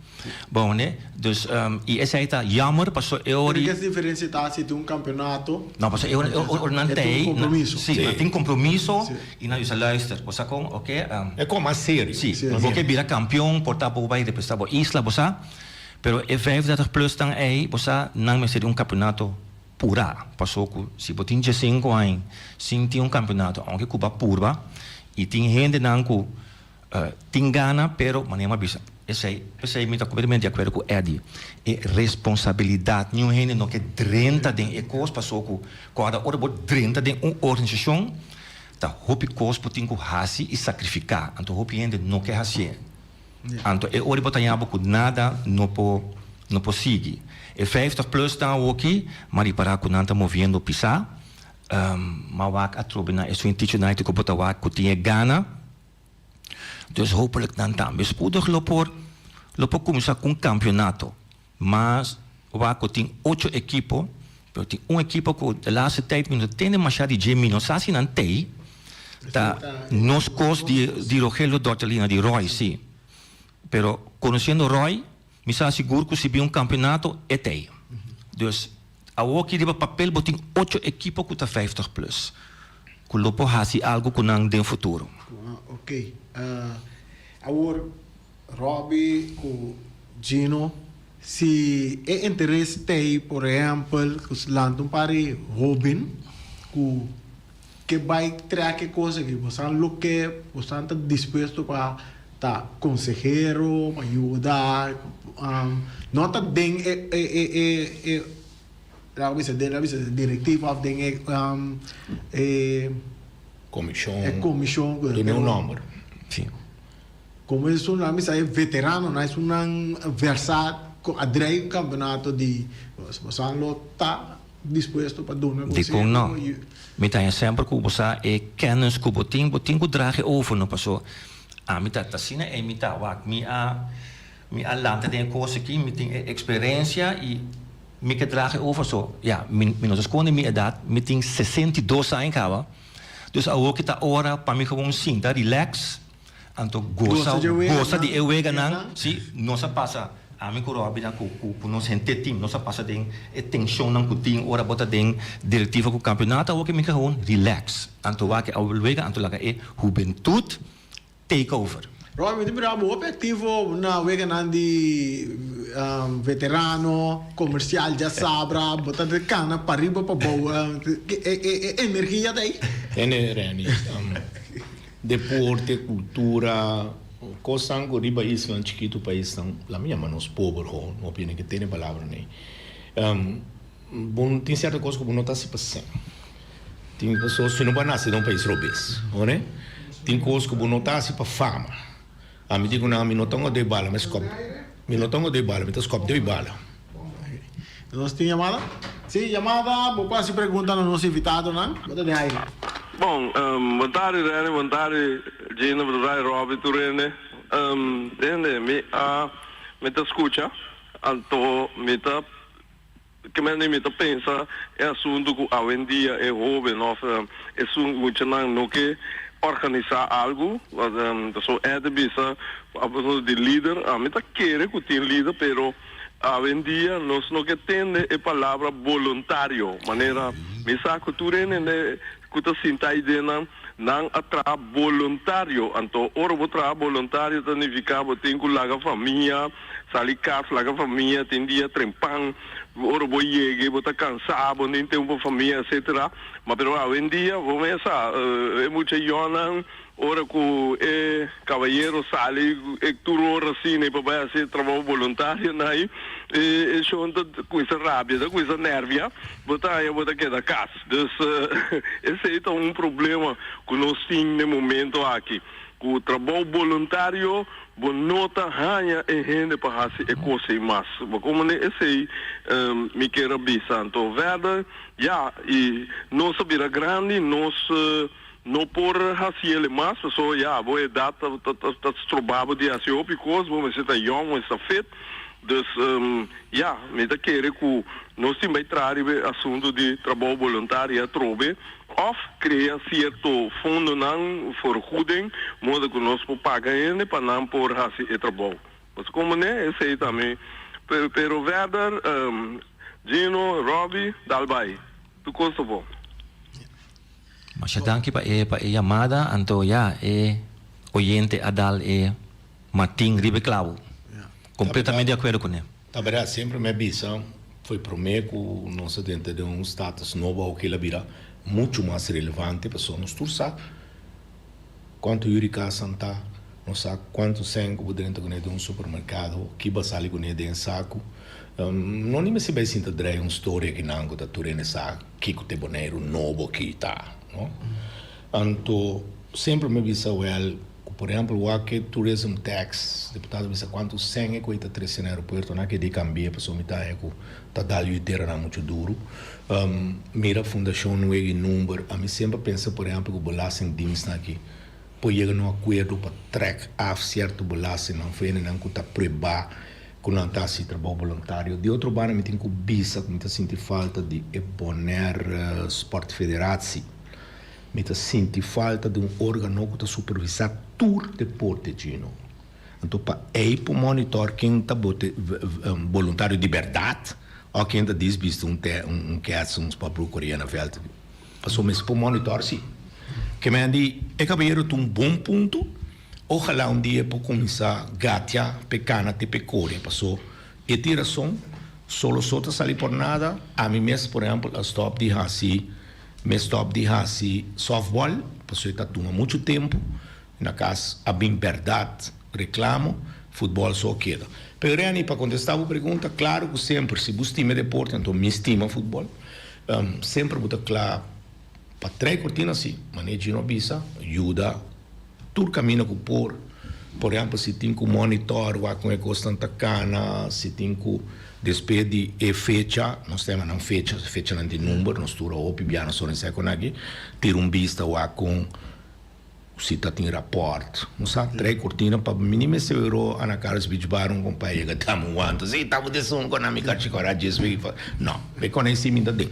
Bon ne, dus i esei ta jammer paso e ora Pero kes diferencia ta si tin un campeonato? No, paso e ora ora nan E ta tin un ei, compromiso. si, nan tin compromiso i nan bisa luister, bo sa kon, oke, E kon mas serio. Si, bo ke bira campeon, por ta bo bai representa bo isla, bo sa, pero e 35 plus tan ei, bo sa, nan mester di un campeonato Purá, paso ku si bo tin diesinku aña sin tin un kampeonato, aunke ku bo a purba i tin hendenan ku tin gana pero manera mi a bisa esei p'esei mi ta kompletamente di akuerdo ku Eddy, e responsabilidat niun hende no ke drenta den e kos paso ku kòrda ora bo drenta den un organisashon ta hopi kos bo tin ku hasi i sakrifiká anto hopi hende no ke hasié. Anto e ora bo ta haña bo ku nada no por no por sigui. E 50 plus ta awoki, m'a ripará ku nan ta moviendo pisá. M'a wak atrobe na esun Teacher Night ku bo ta wak ku tin e gana. Dus hopelijk nan tambe spoedig lo por lo por kuminsá ku un kampionato. Mas wak ku tin ocho ekipo, pero tin un ekipo ku de laatste tijd mi no ta tende mashá di dje, mi no sa si nan tei, ta nos kos di di Rogelio Dortelina, di Roy, si. Pero konosiendo Roy, mi sa sigur ku si bin un kampeonato, e tei. Dus, awoki riba papel bo tin ocho ekipo ku ta 50 plus, ku lo por hasi algu ku nan den futuro. Ok. Awor. Robby ku Gino, si e interes t'ei, por ehèmpel, ku lanta un par di hóben ku ke bai trèk e kos aki, bosan lo ke, bosan ta dispuesto pa ta konsehero, pa yuda, no ta den e e e e laga bisa den laga bisa direktiva òf den e e Komishon. E komishon. Duna un nòmber. Sí. Como esunnan mi sa e veteranonan, esunnan versá cu a drei un campeonato di bosan lo ta dispuesto pa duna conseho? Dicon no? Mi ta haña semper cu bo sa e kennis cu bo tin, bo tin cu draag e over no paso ami ta asina ey mi ta wak mi a mi a lanta den e cos aki mi tin e experencia y mi ke draag e over so ya mi mi no ta sconde mi edad mi tin 62 aña caba dus awor ki ta ora pa mi gewoon sinta relax. Anto gosa gosa di e weganan, si, nos a pasa, ami ku Robby nan ku ku nos henter team, nos a pasa den e tenshonnan ku tin ora bo ta den direktiva ku kampionato, awor ke mi ke gewoon relax. Anto wak e wega, anto laga e hubentut take over. Robby, mi ta mira bo hopi aktivo na weganan di veterano, komersial djasabra, bo ta kana pariba pabou, e energia ta ei? Tene Renny. Deporte, kultura, kosnan ku riba islan chikitu paisnan, la mi yama nos pober ho, no pia ke tene palabra nei. Bo tin sierto kos ku bo no ta hasi pa sèn. Tin paso si no bo a nase den un pais robes, ore? Tin kos ku bo no ta hasi pa fama. Ami di ku nan mi no ta un doi bala, mi skòp, mi no ta un doi bala, mi ta skòp doi bala. Nos tin yamada? Si, yamada, bo por hasi pregunta na nos invitadonan. Bo ta den aire. Bon, bon tardi Rene, bon tardi Gina, bon tardi Robby, tur hende. Hende, mi a, mi ta scucha, anto mi ta Kemende mi ta pensa e asuntu ku awendia e hoben òf esun muchanan no ke organisá algu, pasobra Ed a bisa asuntu di lider, ami ta kere ku tin lider pero awendia nos no ke tende e palabra boluntario, manera mi sa ku tur hende ku ta sinta ei den nan, nan a traha boluntario, anto ora bo traha boluntario ta nifiká bo tin ku laga famia, Sali kas laga famia tin dia trempan ora bo yega bo ta kansa bo no tin tempu pa famia etcetera ma pero awendia bo mes sa e mucha yònan ora ku e kabayero sali e tur ora asina pa bai hasi e trabou boluntario na ei e shon ta kuminsa rabia ta kuminsa nervia bo ta haña bo ta keda kas dus esei ta un problema ku nos tin na e momento aki. Ku trabou boluntario bo no ta haña e hende pa hasi e kos ei mas. Bo komprende esei mi kier a bisa. Anto verder ya i nos a bira grandi nos no por hasi el mas pasobra ya bo edat ta stroba bo di hasi hopi kos bo mester ta yong bo mester ta fit. Dus ya mi ta kere ku nos tin bai traha riba e asuntu di trabou boluntario atrobe. Òf krea sierto fondonan, vergoeding, moda ku nos por paga hende pa nan por hasi e trabou. Boso komprendé? Esei ta mi. Pero verder, Gino, Robby, dal bai. Tur kos ta bon. Masha danki pa e pa e yamada. Anto ya, e oyente a dal e martin riba e klabu. Kompletamente di akuerdo kuné. Ta berdad, semper mi a bisa, foi prome cu nos a drenta den un status nobo awo kila bira mucho mas relevante pasobra nos tur sa cuanto yu di casa nan ta, nos sa cuanto cen cu bo drenta cune den un supermercado, ki bo a sali cune den sacu. No ni mester bay sinta drei un storia akinan cu ta tur hende sa kico ta e Boneiru nobo aki ta, no? Anto semper mi a bisa wel Ku por ehempel wak e tourism tax, deputado bisa kuantu sèn e ku e ta trese na aeropuerto nan ke di kambia pasobra mi ta haña ku ta dal yu teranan muchu duru. Mira fundashon nuegi number, ami semper pensa por ehempel ku belastingdienstnan aki por yega na un akuerdo pa trèk af sierto belastingnan for hendenan ku ta pruebá ku nan ta hasi trabou boluntario. Di otro banda mi tin ku bisa ku mi ta sinti falta di e Bonaire Sportfederatie. Mi ta sinti falta di un organo ku ta supervisá tur deporte, Gino. Anto pa ei por monitor ken ta boluntario di bèrdat òf ken ta dis bisti un un kèts, un spòtbroek korea na vèlt. Pasobra mester por monitor si. Ke men di e kabayero ta un bon punto. Ojalá un dia e por kuminsá gatia p'e kana te p'e kore, paso e tin rason, solo so ta sali por nada. Ami mes por ehèmpel a stòp di hasi, mi stòp di hasi sòftbòl, paso e ta tuma muchu tempu. Na kas a bin bèrdat reklamo, futbòl so a keda. Pero Renny, pa kontestá bo pregunta, klaru ku semper si bo stima e deporte, anto mi stima futbòl, semper bo ta kla pa trae kortina si, manera Gino a bisa, yuda tur kaminda ku por. Por ehèmpel si tin ku monitor wak kon e kosnan ta kana, si tin ku despues di e fecha, nos ta yama nan fecha, fechanan di number, nos tur a hopi biaha nos organisá kon aki, tira un bista wak kon. Si ta tin raport. Un sa trae cortina pa mi ni mester wero Ana Carlos Beach Bar un compa yega dame un wanta si ta bo desun con ami cachi cora djes wiki fa no mi con si mi ta den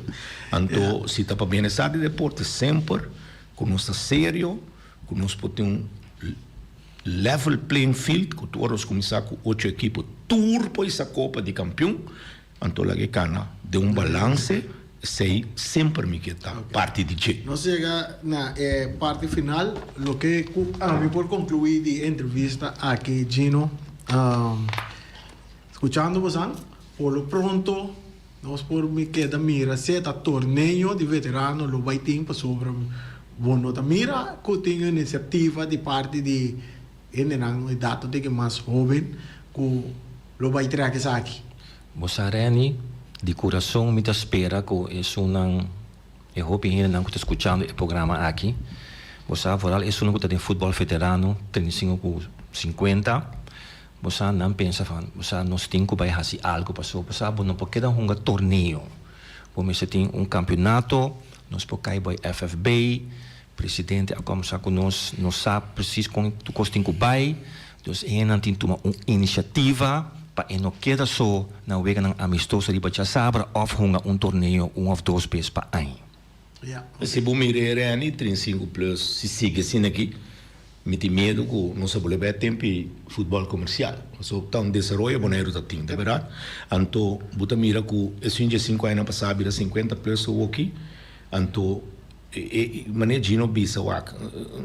anto si ta pa bienestar di deporte semper cu nos ta serio cu nos por tin un level playing field cu tur ora nos cuminsa cu ocho ekipo tur por hisa copa di campeon Anto laga e cana den un balance, esey semper mi ke ta parti di dje. Nos yega na e parti final, loke cu ami por conclui di e entrevista aki Gino, scuchando bosan, por lo pronto nos por mi keda mira si e ta torneo di veterano lo bay tin pasobra bo no ta mira cu tin iniciativa di parti di hendenan edad un tiki mas hoben cu Lo bai trek esaki. Bo sa Renny, di kurason mi ta spera ku esunnan, e hopi hendenan ku ta skuchando e programa aki, bo sa vooral esunnan ku ta den futbòl veterano, 35 ku 50, bo sa nan pensa van, bo sa nos tin ku bai hasi algu paso bo sa bo no por keda hunga torneo, bo mester tin un kampionato, nos por kai bai FFB, Presidente a komsa ku nos no sa presis kon tur kos tin ku bai, dus e hendenan tin tuma un inisiativa pa e no keda so na weganan amistoso riba djasabra òf hunga un torneo un òf dos bes pa aña. Si bo mira e Renny, 35 plus, si sigui asina aki, mi tin miedu ku nos a bolbe e tempu di futbòl komersial. Pasobra ta un desaroyo Boneiru ta tin, ta bèrdat? Anto bo ta mira ku esun dje sinku añanan pasá a bira 50 plus awoki, anto E manera Gino bisa wak,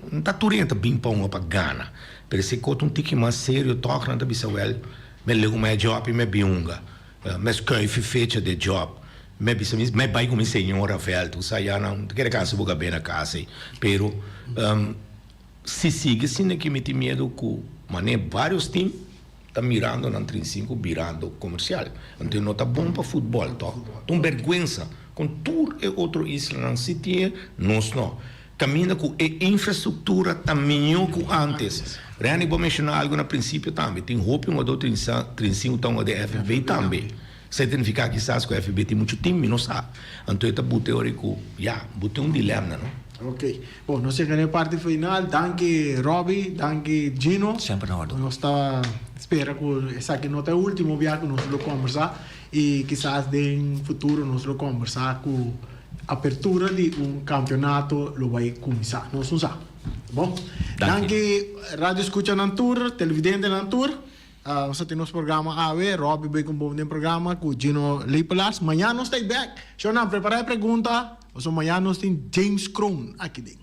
no ta tur hende ta bin pa un pa gana, pero si e kos ta un tiki mas serio tòg nan ta bisa wèl, mi a legu mi job i mi a bin hunga, mi a skuif e fecha di e job, mi a bisa mi mi a bai ku mi señora vèlt, bo sa ya nan ta kere kansa bo kab'é na kas ei, pero si sigui asina ke mi tin miedu ku manera varios tim ta mirando nan 35 birando komersial, anto no ta bon pa futbòl tòg, ta un bèrgwensa. Kon tur e otro islanan si tin e, nos no. Kaminda ku e infrastruktura ta mihó ku ántes. Renny bo a menshoná algu na prinsipio tambe, tin hopi hungadó 35 ta hunga den FFB tambe. Esei ta nifiká kisas ku FFB tin muchu tim, mi no sa. Anto e ta buta e ora ku, ya, bo tin un dilemna, no? Ok. Bon, nos yega na e parti final. Danki Robby, danki Gino. Semper na ordu. Nos ta spera ku esaki no ta e último biaha ku nos lo kòmbersá. I kisas den futuro nos lo kombersá ku apertura di un kampionato lo bai kuminsá. Nos no sa. Bon. Danki radio skuchanan tur, televidentenan tur. Nos a tin nos programa awe. Robby bai ku bon den programa ku Gino Lepelaars. Mañan nos ta ei bèk. Shornan, prepará e pregunta pasobra mañan nos tin James Kroon aki den.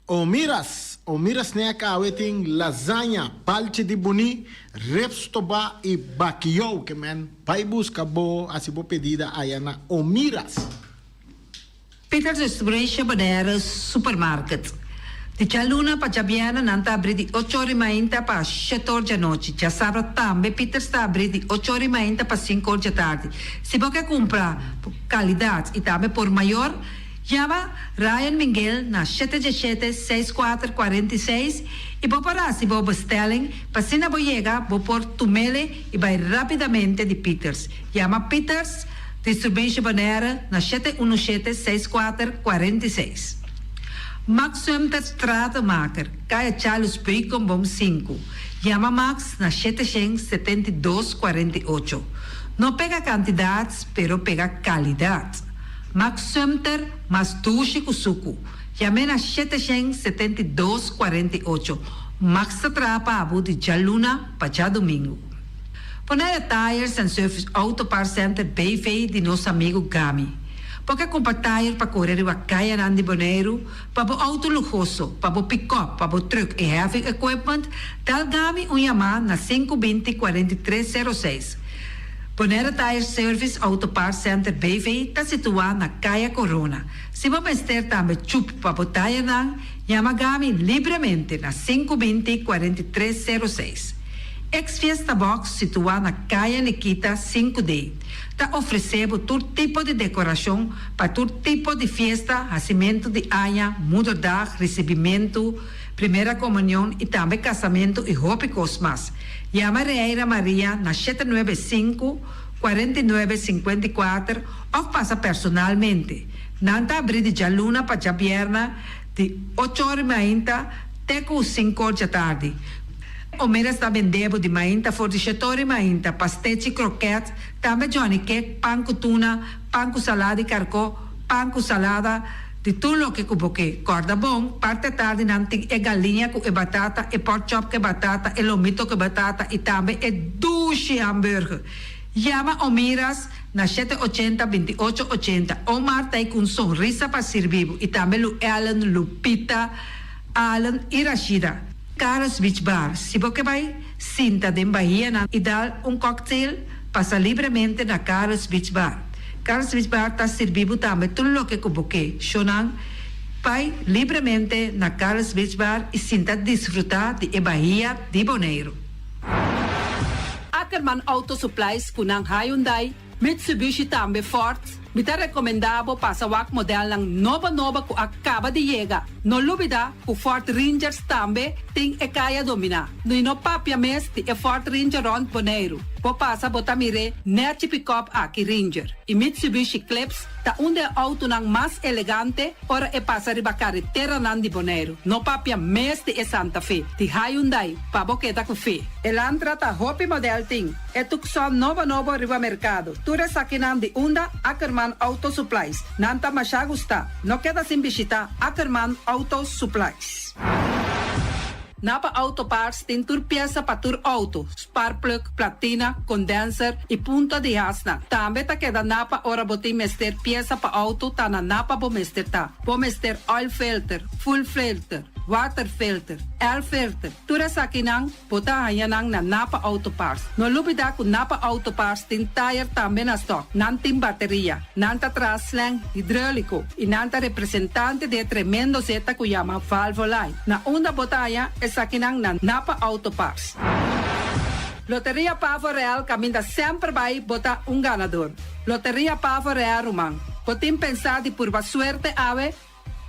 O miras, o mira snack awe tin lasaña, balchi di buni, ribs toba y bakiyou ke men bai buska bo hasi bo pedida aya na O Miras. Peter Distribution Bonaire Supermarket. Di djaluna pa djabièrnè nan ta abrí di ocho or i mainta pa shete or djanochi. Djasabra tambe Peters ta abrí di ocho or i mainta pa sinku or djatardi. Si bo ke kumpra por kalidat i tambe por mayor, yama Ryan Minguel na shete djeshete, seis kuater, 46 i bo por hasi bo bestelling pa asina bo yega bo por tumele i bai rápidamente di Peters. Yama Peters Distribution Bonaire na shete unu shete, seis kuater, 46. Max Sumter Stratenmaker, Kaya Charles Beukenboom sinku. Yama Max na 772 48. No pega kantidat, pero pega kalidat. Max Sumter mas dushi ku suku. Yam'é na 772 48. Max ta traha pa bo di djaluna pa djadumingu. Bonaire Tires and Service Auto Parts Center BV di nos amigu Gami. Bo ke kumpra tire pa kore riba kayanan di Boneiru, pa bo outo luhoso, pa bo pikòp, pa bo trùk i heavy equipment, dal Gami un yamá na 5 20 43 06. Bonaire Tire Service Auto Parts Center BV ta situá na Kaya Corona. Si bo mester tambe chup pa bo tayernan, yama Gami libremente na 5 20 43 06. Ex Fiesta Box situá na Kaya Nikita sinku D ta ofresé bo tur tipo di dekorashon pa tur tipo di fiesta, hasimentu di aña, moederdag, risibimentu, primera komunion i tambe kasamentu i hopi kos mas. Yama Reira Maria na 795, 49, 54 òf pasa personalmente. Nan ta abrí di djaluna pa djabièrna di ocho or mainta te ku sinku or djatardi. Omeras ta bende bo di mainta for di shetori mainta, pastechi, kroket, tambe johnny cake, pan ku tuna, pan ku salada di karkó, pan ku salada, di tur loke ku bo ke. Kòrda bon, parti atardi nan tin e galiña ku e batata, e pork chop ku e batata, e lomito ku e batata i tambe e dushi hamburger. Yama Omiras na shete ochenta, 28 ochenta. Omar ta ei ku un sonrisa pa sirbi bo i tambe Lu Ellen, Lupita, Allen i Rashida. Carlos Beach Bar, Si bo ke bai sinta den bahianan i dal un cocktail, pasa libremente na Carlos Beach Bar. Carlos Beach Bar ta sirbi bo tambe tur loke ku bo ke. Shownan, Bai libremente na Carlos Beach Bar i sinta disfruta di e bahia di Boneiru. Ackerman Auto Supplies ku nan Hyundai, Mitsubishi tambe Ford, mi ta recomenda bo pasa wak modelnan nobo nobo cu a caba di yega. No lubida cu Ford Rangers tambe tin e caya domina. Y no papia mes di e Ford Ranger rond Boneiru. Bo pasa bo ta mir'e nechi pick-up aki Ranger. Y Mitsubishi Eclipse ta un di e autonan mas elegante ora e pasa riba careteranan di Boneiru. No papia mes di e Santa Fe, di Hyundai, pa bo keda cu fe. Elantra ta hopi model tin. E Tucson nobo nobo riba merkado. Tur esakinan di unda Ackerman Auto Supplies. Nan ta masha gusta. No keda sin bishita Ackerman Auto Supplies. Napa Auto Parts tin tur piesa pa tur auto, sparkplug, platina, condenser y punta di hasnan. Tambe ta keda Napa ora bo tin mester piesa pa auto ta na Napa bo mester ta. Bo mester oil filter, fuel filter, water filter, air filter, tur esakinan Bo ta haña nan na Napa Auto Parts. No lubidá ku Napa Auto Parts tin tayer tambe na stòk. Nan tin bateria, nan ta traha slang hidróliko i nan ta representante di e tremendo zeta ku yama Valvoline. Na unda bo ta haña esakinan na Napa Auto Parts. Loteria Pavo Real kaminda semper bai bo ta un ganador. Loteria Pavo Real ruman, bo tin pensá di purba suerte awe?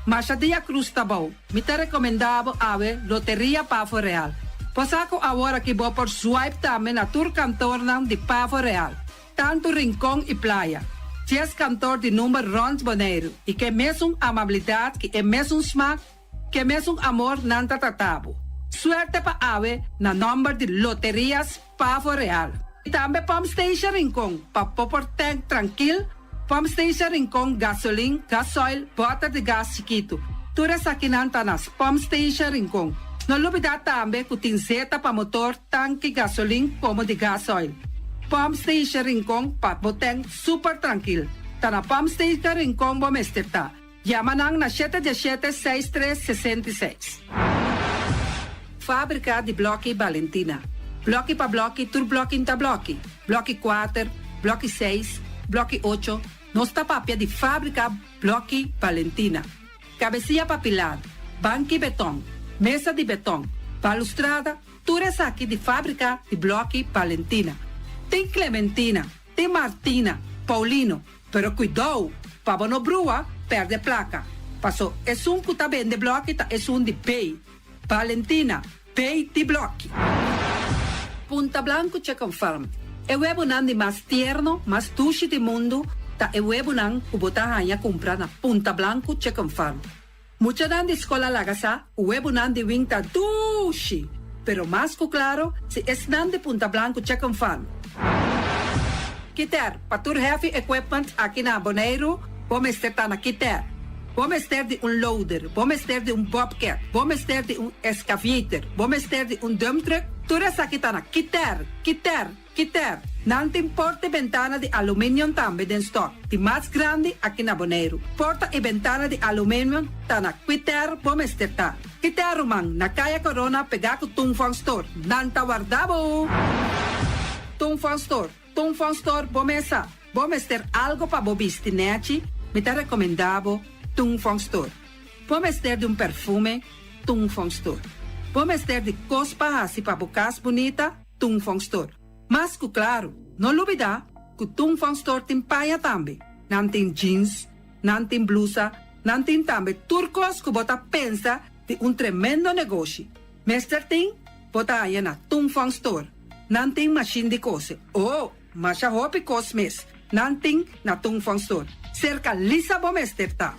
Masha dia cruz ta bou. Mi ta recomenda bo awe Loteria Pavo Real. Bo sa cu awor aki bo por swipe tambe na tur kantornan di Pavo Real, tanto Rincon y Playa. Dies kantor di number rond Boneiru y ke mesun amabilidad ki e mesun smak, ke mesun amor nan ta trata bo. Suerte pa awe na nomber di Loterias Pavo Real. Y tambe Pump Station Rincon pa bo por tank trankil. Pump Station Rincon, gasolin, gasoil, bòter di gas chikitu. Tur esakinan ta na Pump Station Rincon. No lubidá tambe ku tin zeta pa motor, tanki gasolin komo di gasoil. Pump Station Rincon pa bo tèn super trankil. Ta na Pump Station Rincon bo mester ta. Yama nan na shete diesshete seis tres 66. Fábrika di blòki Balentina. Blòki pa blòki tur blòki n'ta blòki. Blòki kuater, blòki seis, blòki ocho, nos ta papia di fábrika blòki Balentina. Kabesia pa pilar, banki beton, mesa di beton, balustrada, tur esaki di fábrika di blòki Balentina. Tin Clementina, tin Martina, Paulino, Pero kuidou, pa bo no brua, pèrdè plaka. Paso esun ku ta bende blòki ta esun di bei. Valentina, bei di blòki. Punta Blanco Chicken Farm, E webunan di mas tierno, mas dushi di mundu ta e webunan ku bo ta haña kumpra na Punta Blanco Chicken Farm. Muchanan di skol a laga sa ku webunan di wing ta dushi, pero mas ku klaro si esnan di Punta Blanco Chicken Farm. Kiter, pa tur heavy equipment aki na Boneiru bo mester ta na Kiter. Bo mester di un loader, bo mester di un bobcat, bo mester di un excavator, bo mester di un dump truck, tur esaki ta na Kiter, Kiter, Kiter. Nan tin porta i bentana di aluminium tambe den stock, di mas grandi aki na Boneiru. Porta i bentana di aluminium ta na Kiter bo mester ta. Kiter ruman, na Kaya Corona pegá ku Tung Fong Store. Nan ta warda bo! Tung Fong Store, Tung Fong Store bo mesa. Bo mester algo pa bo bisti nechi? Mi ta recomenda bo Tung Fong Store. Bo mester di un perfume? Tung Fong Store. Bo mester di cos pa haci pa bo cas bunita? Tung Fong Store. Mas cu claro, no lubida cu Tung Fong Store tin paña tambe. Nan tin jeans, nan tin blusa, nan tin tambe tur cos cu bo ta pensa di un tremendo negoshi. Mester tin, bo ta haña na Tung Fong Store. Nan tin machine di cose. Oh! Masha hopi kos mes nan tin na Tung Fong Store. Serka Lisa bo mester ta.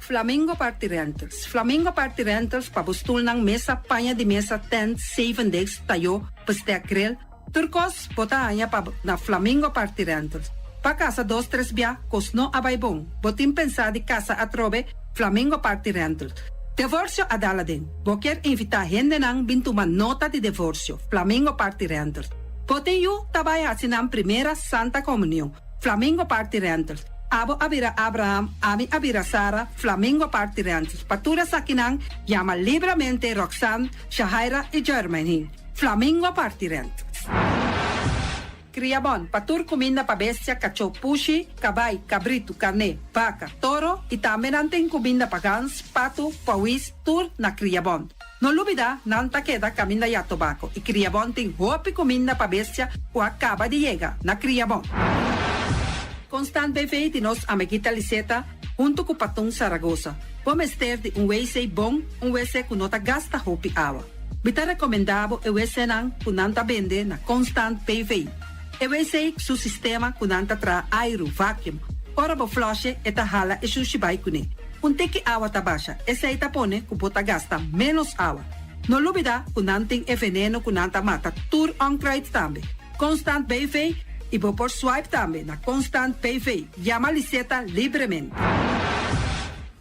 Flamingo Party Rentals Flamingo Party Rentals pa bo stulnan, mesa, paña di mesa, tent, zeven desk, tayó, bestek, grill, tur kos bo ta haña pa na Flamingo Party Rentals. Pa kasa dos tres bia kos no a bai bon, bo tin pensá di kasa atrobe, Flamingo Party Rentals. Devorsio a dal aden. Bo kier invitá hendenan bin tuma nota di devorsio, Flamingo Party Rentals. Bo tin yu ta bai haci nan primera Santa Comunion, Flamingo Party Rentals. Abo a bira Abraham, ami a bira Sara, Flamingo Party Rentals. Pa tur esakinan, yama libramente Roxanne, Shahaira y Jermaine, Flamingo Party Rentals. Kriabon, pa tur kuminda pa bestia, kachó, pushi, kabai, kabritu, karné, baka, toro i tambe nan tin kuminda pa gans, patu, pawis, tur na Kriabon. No lubidá, nan ta keda kaminda ya tobako i Kriabon tin hopi kuminda pa bestia ku a kaba di yega na Kriabon. Constant BV di nos amiguita Liseta huntu ku Patun Saragosa. Bo mester di un wc bon, un wc ku no ta gasta hopi awa. Mi ta rekomendá bo e wcnan ku nan ta bende na Constant BV. E wc su sistema ku nan ta traha airu, vacuum. Ora bo flush'e e ta hala e shushi bai kuné. Un tiki awa ta basha, esei ta pone ku bo ta gasta ménos awa. No lubidá ku nan tin e veneno ku nan ta mata tur onkruid tambe. Constant BV i bo por swipe tambe na Constant BV. Yama Liseta libremente.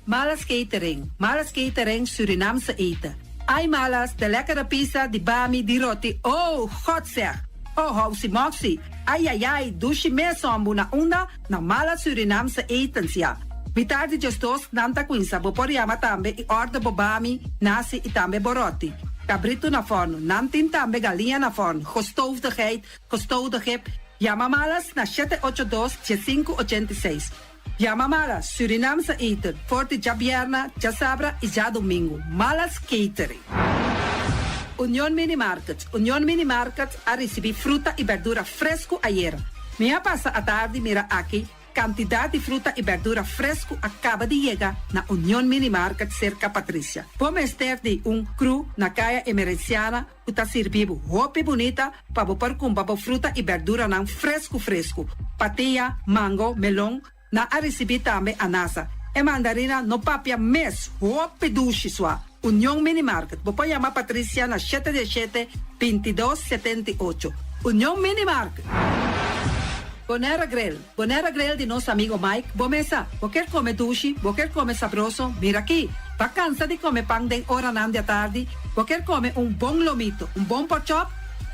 Malas Catering, Malas Catering Surinaamse eten. Ai Malas, de lekkere pizza, di bami, di roti, oh, God zeg! Oh, housi moxi, ai ai ai, dushi mes hombu na unda? Na Malas Surinaamse etens, ya. Mitar di djesdos nan ta cuinsa, bo por yama tambe y order bo bami, nasi y tambe bo roti. Cabrito na forno, nan tin tambe galiña na forno, gestoofde geit, gestoofde gip. Yama Malas na shete ocho dos, diesinku ochenta i seis. Yama Malas Surinaamse eten for di djabierna, djasabra y djadomingo. Malas Catering. Union Mini Market Union Mini Market a ricibi fruta y berdura fresco ayera. Mi a pasa atardi mira aki cantidad di fruta y berdura fresco a caba di yega na Union Mini Market cerca Patricia. Bo mester di un cru na Caya Emerenciana ku ta sirbi bo hopi bunita pa bo por kumpra bo fruta i berduranan fresku fresku. Patia, mango, melon, nan a risibí tambe anasa. E mandarina no papia mes, hopi dushi sua. Union Mini Market, bo por yama Patricia na shete diesshete, bintidos, setenta i ocho. Union Mini Market! Bonaire Grill, Bonaire Grill di nos amigo Mike, bo mesa, bo kier come dushi, bo kier come sabroso, mira aki! Bo a cansa di come pan den oranan di atardi, bo kier come un bon lomito, un bon porkchop?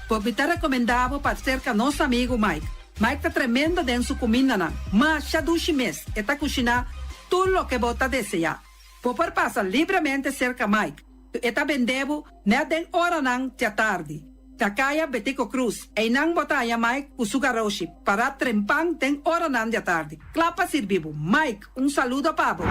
Bo mi ta recomenda bo pa cerca nos amigo Mike. Mike ta tremendo den su cumindanan, masha dushi mes, e ta cushina tur loke bo ta desea. Bo por pasa libremente cerca Mike, e ta bende bo net den oranan di atardi. Na Kaya Betico Cruz, einan bo ta haña Mike ku su garoshi, pará trempan den oranan di atardi, kla pa sirbi bo. Mike, un saludo pa bo.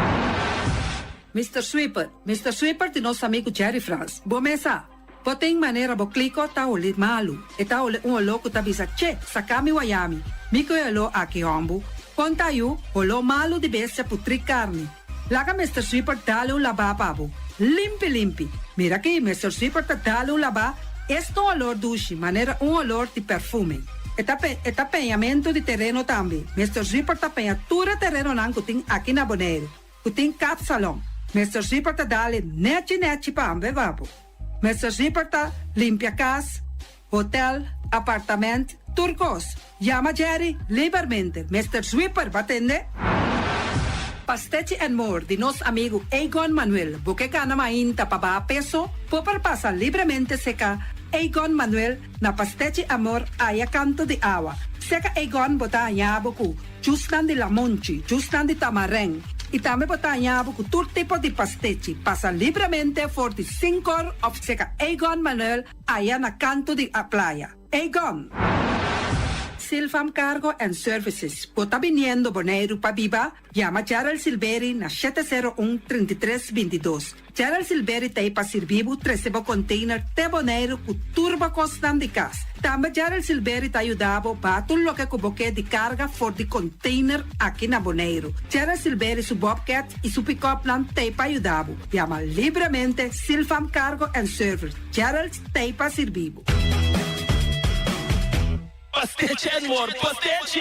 Mister Sweeper, Mister Sweeper di nos amigu Jerry Frans. Bo mes sa, bo tin manera bo kliko ta holi malu. E ta holi un oló ku ta bisa, Che, saka mi wayami. Mi ku e oló aki, hòmbu. Kon ta yu, holó malu di bestia putrí karni. Laga Mister Sweeper dale un labá pa bo. Limpi limpi. Mira aki, Mister Sweeper ta dale un labá, es ta un olor dushi, manera un olor di perfume. E ta pe, e ta peñamentu di tereno tambe. Mister Sweeper ta peña tur e terenonan ku tin aki na Boneiru, ku tin kapsalon. Mister Sweeper ta dale nechi nechi pa ambe pa bo. Mister Sweeper ta limpia kas, hotel, apartament, tur kos. Yama Jerry libermente. Mister Sweeper, bo a tende? Pastechi and More di nos amigu Egon Manuel Bo ke gana mainta pa baha peso? Bo por pasa libremente seka Egon Manuel na Pastechi Amor aya kanto di awa. Seka Egon bo ta haña bo ku jusnan di lamonchi, jusnan di tamarèn i tambe bo ta haña bo ku tur tipo di pastechi. Pasa libremente for di sinkor òf seka Egon Manuel aya na kanto di playa. Egon! Silvam Cargo and Services, Bo ta biniendo Boneiru pa biba? Yama Gerald Silberi na 701 33 22. Gerald Silberi ta ei pa sirbi bo trese bo container te Boneiru ku tur bo kosnan di kas. Tambe Gerald Silberi ta yuda bo baha tur loke ku bo ke di karga for di container aki na Boneiru. Gerald Silberi su bobcat i su pick-upnan ta ei pa yuda bo. Yama libremente Silvam Cargo and Service. Gerald ta ei pa sirbi bo. Pastechi and more pastechi!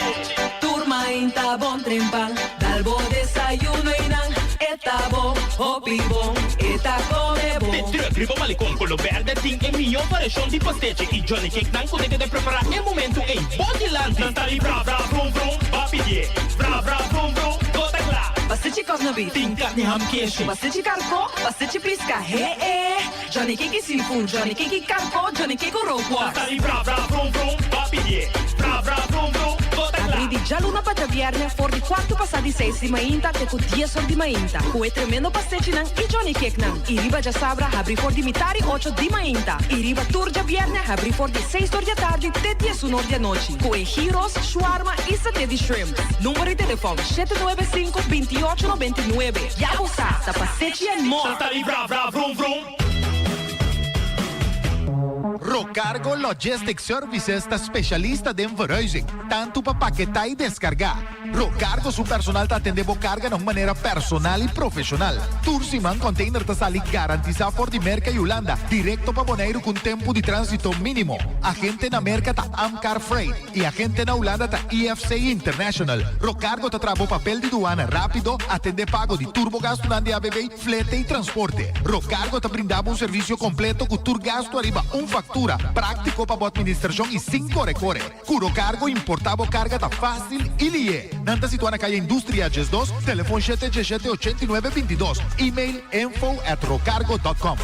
Tur mainta bon trempan, dal bo desayuno y nan e ta bo hopi bon, e ta come bon. De truck riba Malecon Colo Berde tin e mihó variashon di pastechi y Johnny Cake nan cu ta keda prepara e momento ey bo dilanti. Nan ta di bra bra vrum vrum, ba pidié bra bra vrum vrum, bo ta cla. Pastechi cosnabit. Tin carni ham keshi. Pastechi carco, pastechi pisca, he e. Johnny Cake seafood, Johnny Cake karko, Johnny Cake rookworst. Ta sali bra bra vrum vrum, ba pidié bra bra vrum vrum, bo ta kla. Abrí di djaluna pa djabièrnè for di kuartu pasá di seis di mainta te ku dies or di mainta ku e tremendo pastechinan i Johnny Cakenan. I riba djasabra habrí for di mitar i ocho di mainta i riba tur djabièrnè habrí for di seis or di atardi te diesun or di anochi ku e gyros, shawarma i saté di shrimp. Number di telefòn, 795 28 99. Ya bo sa, ta pastechi and more! Ta sali bra bra vrum vrum. Rocargo Logistic Services ta specialista den verhuizing, tanto pa paketá y descargá. Rocargo su personal ta atendé bo carga na un manera personal y profesional. Tur siman container ta sali garantisa for di Merca y Hulanda directo pa Boneiru cu un tempo di transito minimo. Agente na Merca ta Amcar Freight. Y agente na Hulanda ta IFC International. Rocargo ta traha bo papel di duana rapido, atende pago di tur bo gastunan di ABV, flete y transporte. Rocargo ta brinda bo un servicio completo cu tur gastu ariba un factura, practico pa bo administracion y sin core core. Cu Rocargo importa bo carga ta facil y lihe. Nan ta situa na Calle Industria 12, telefon shete djeshete 89 22, email info at rocargo dot com.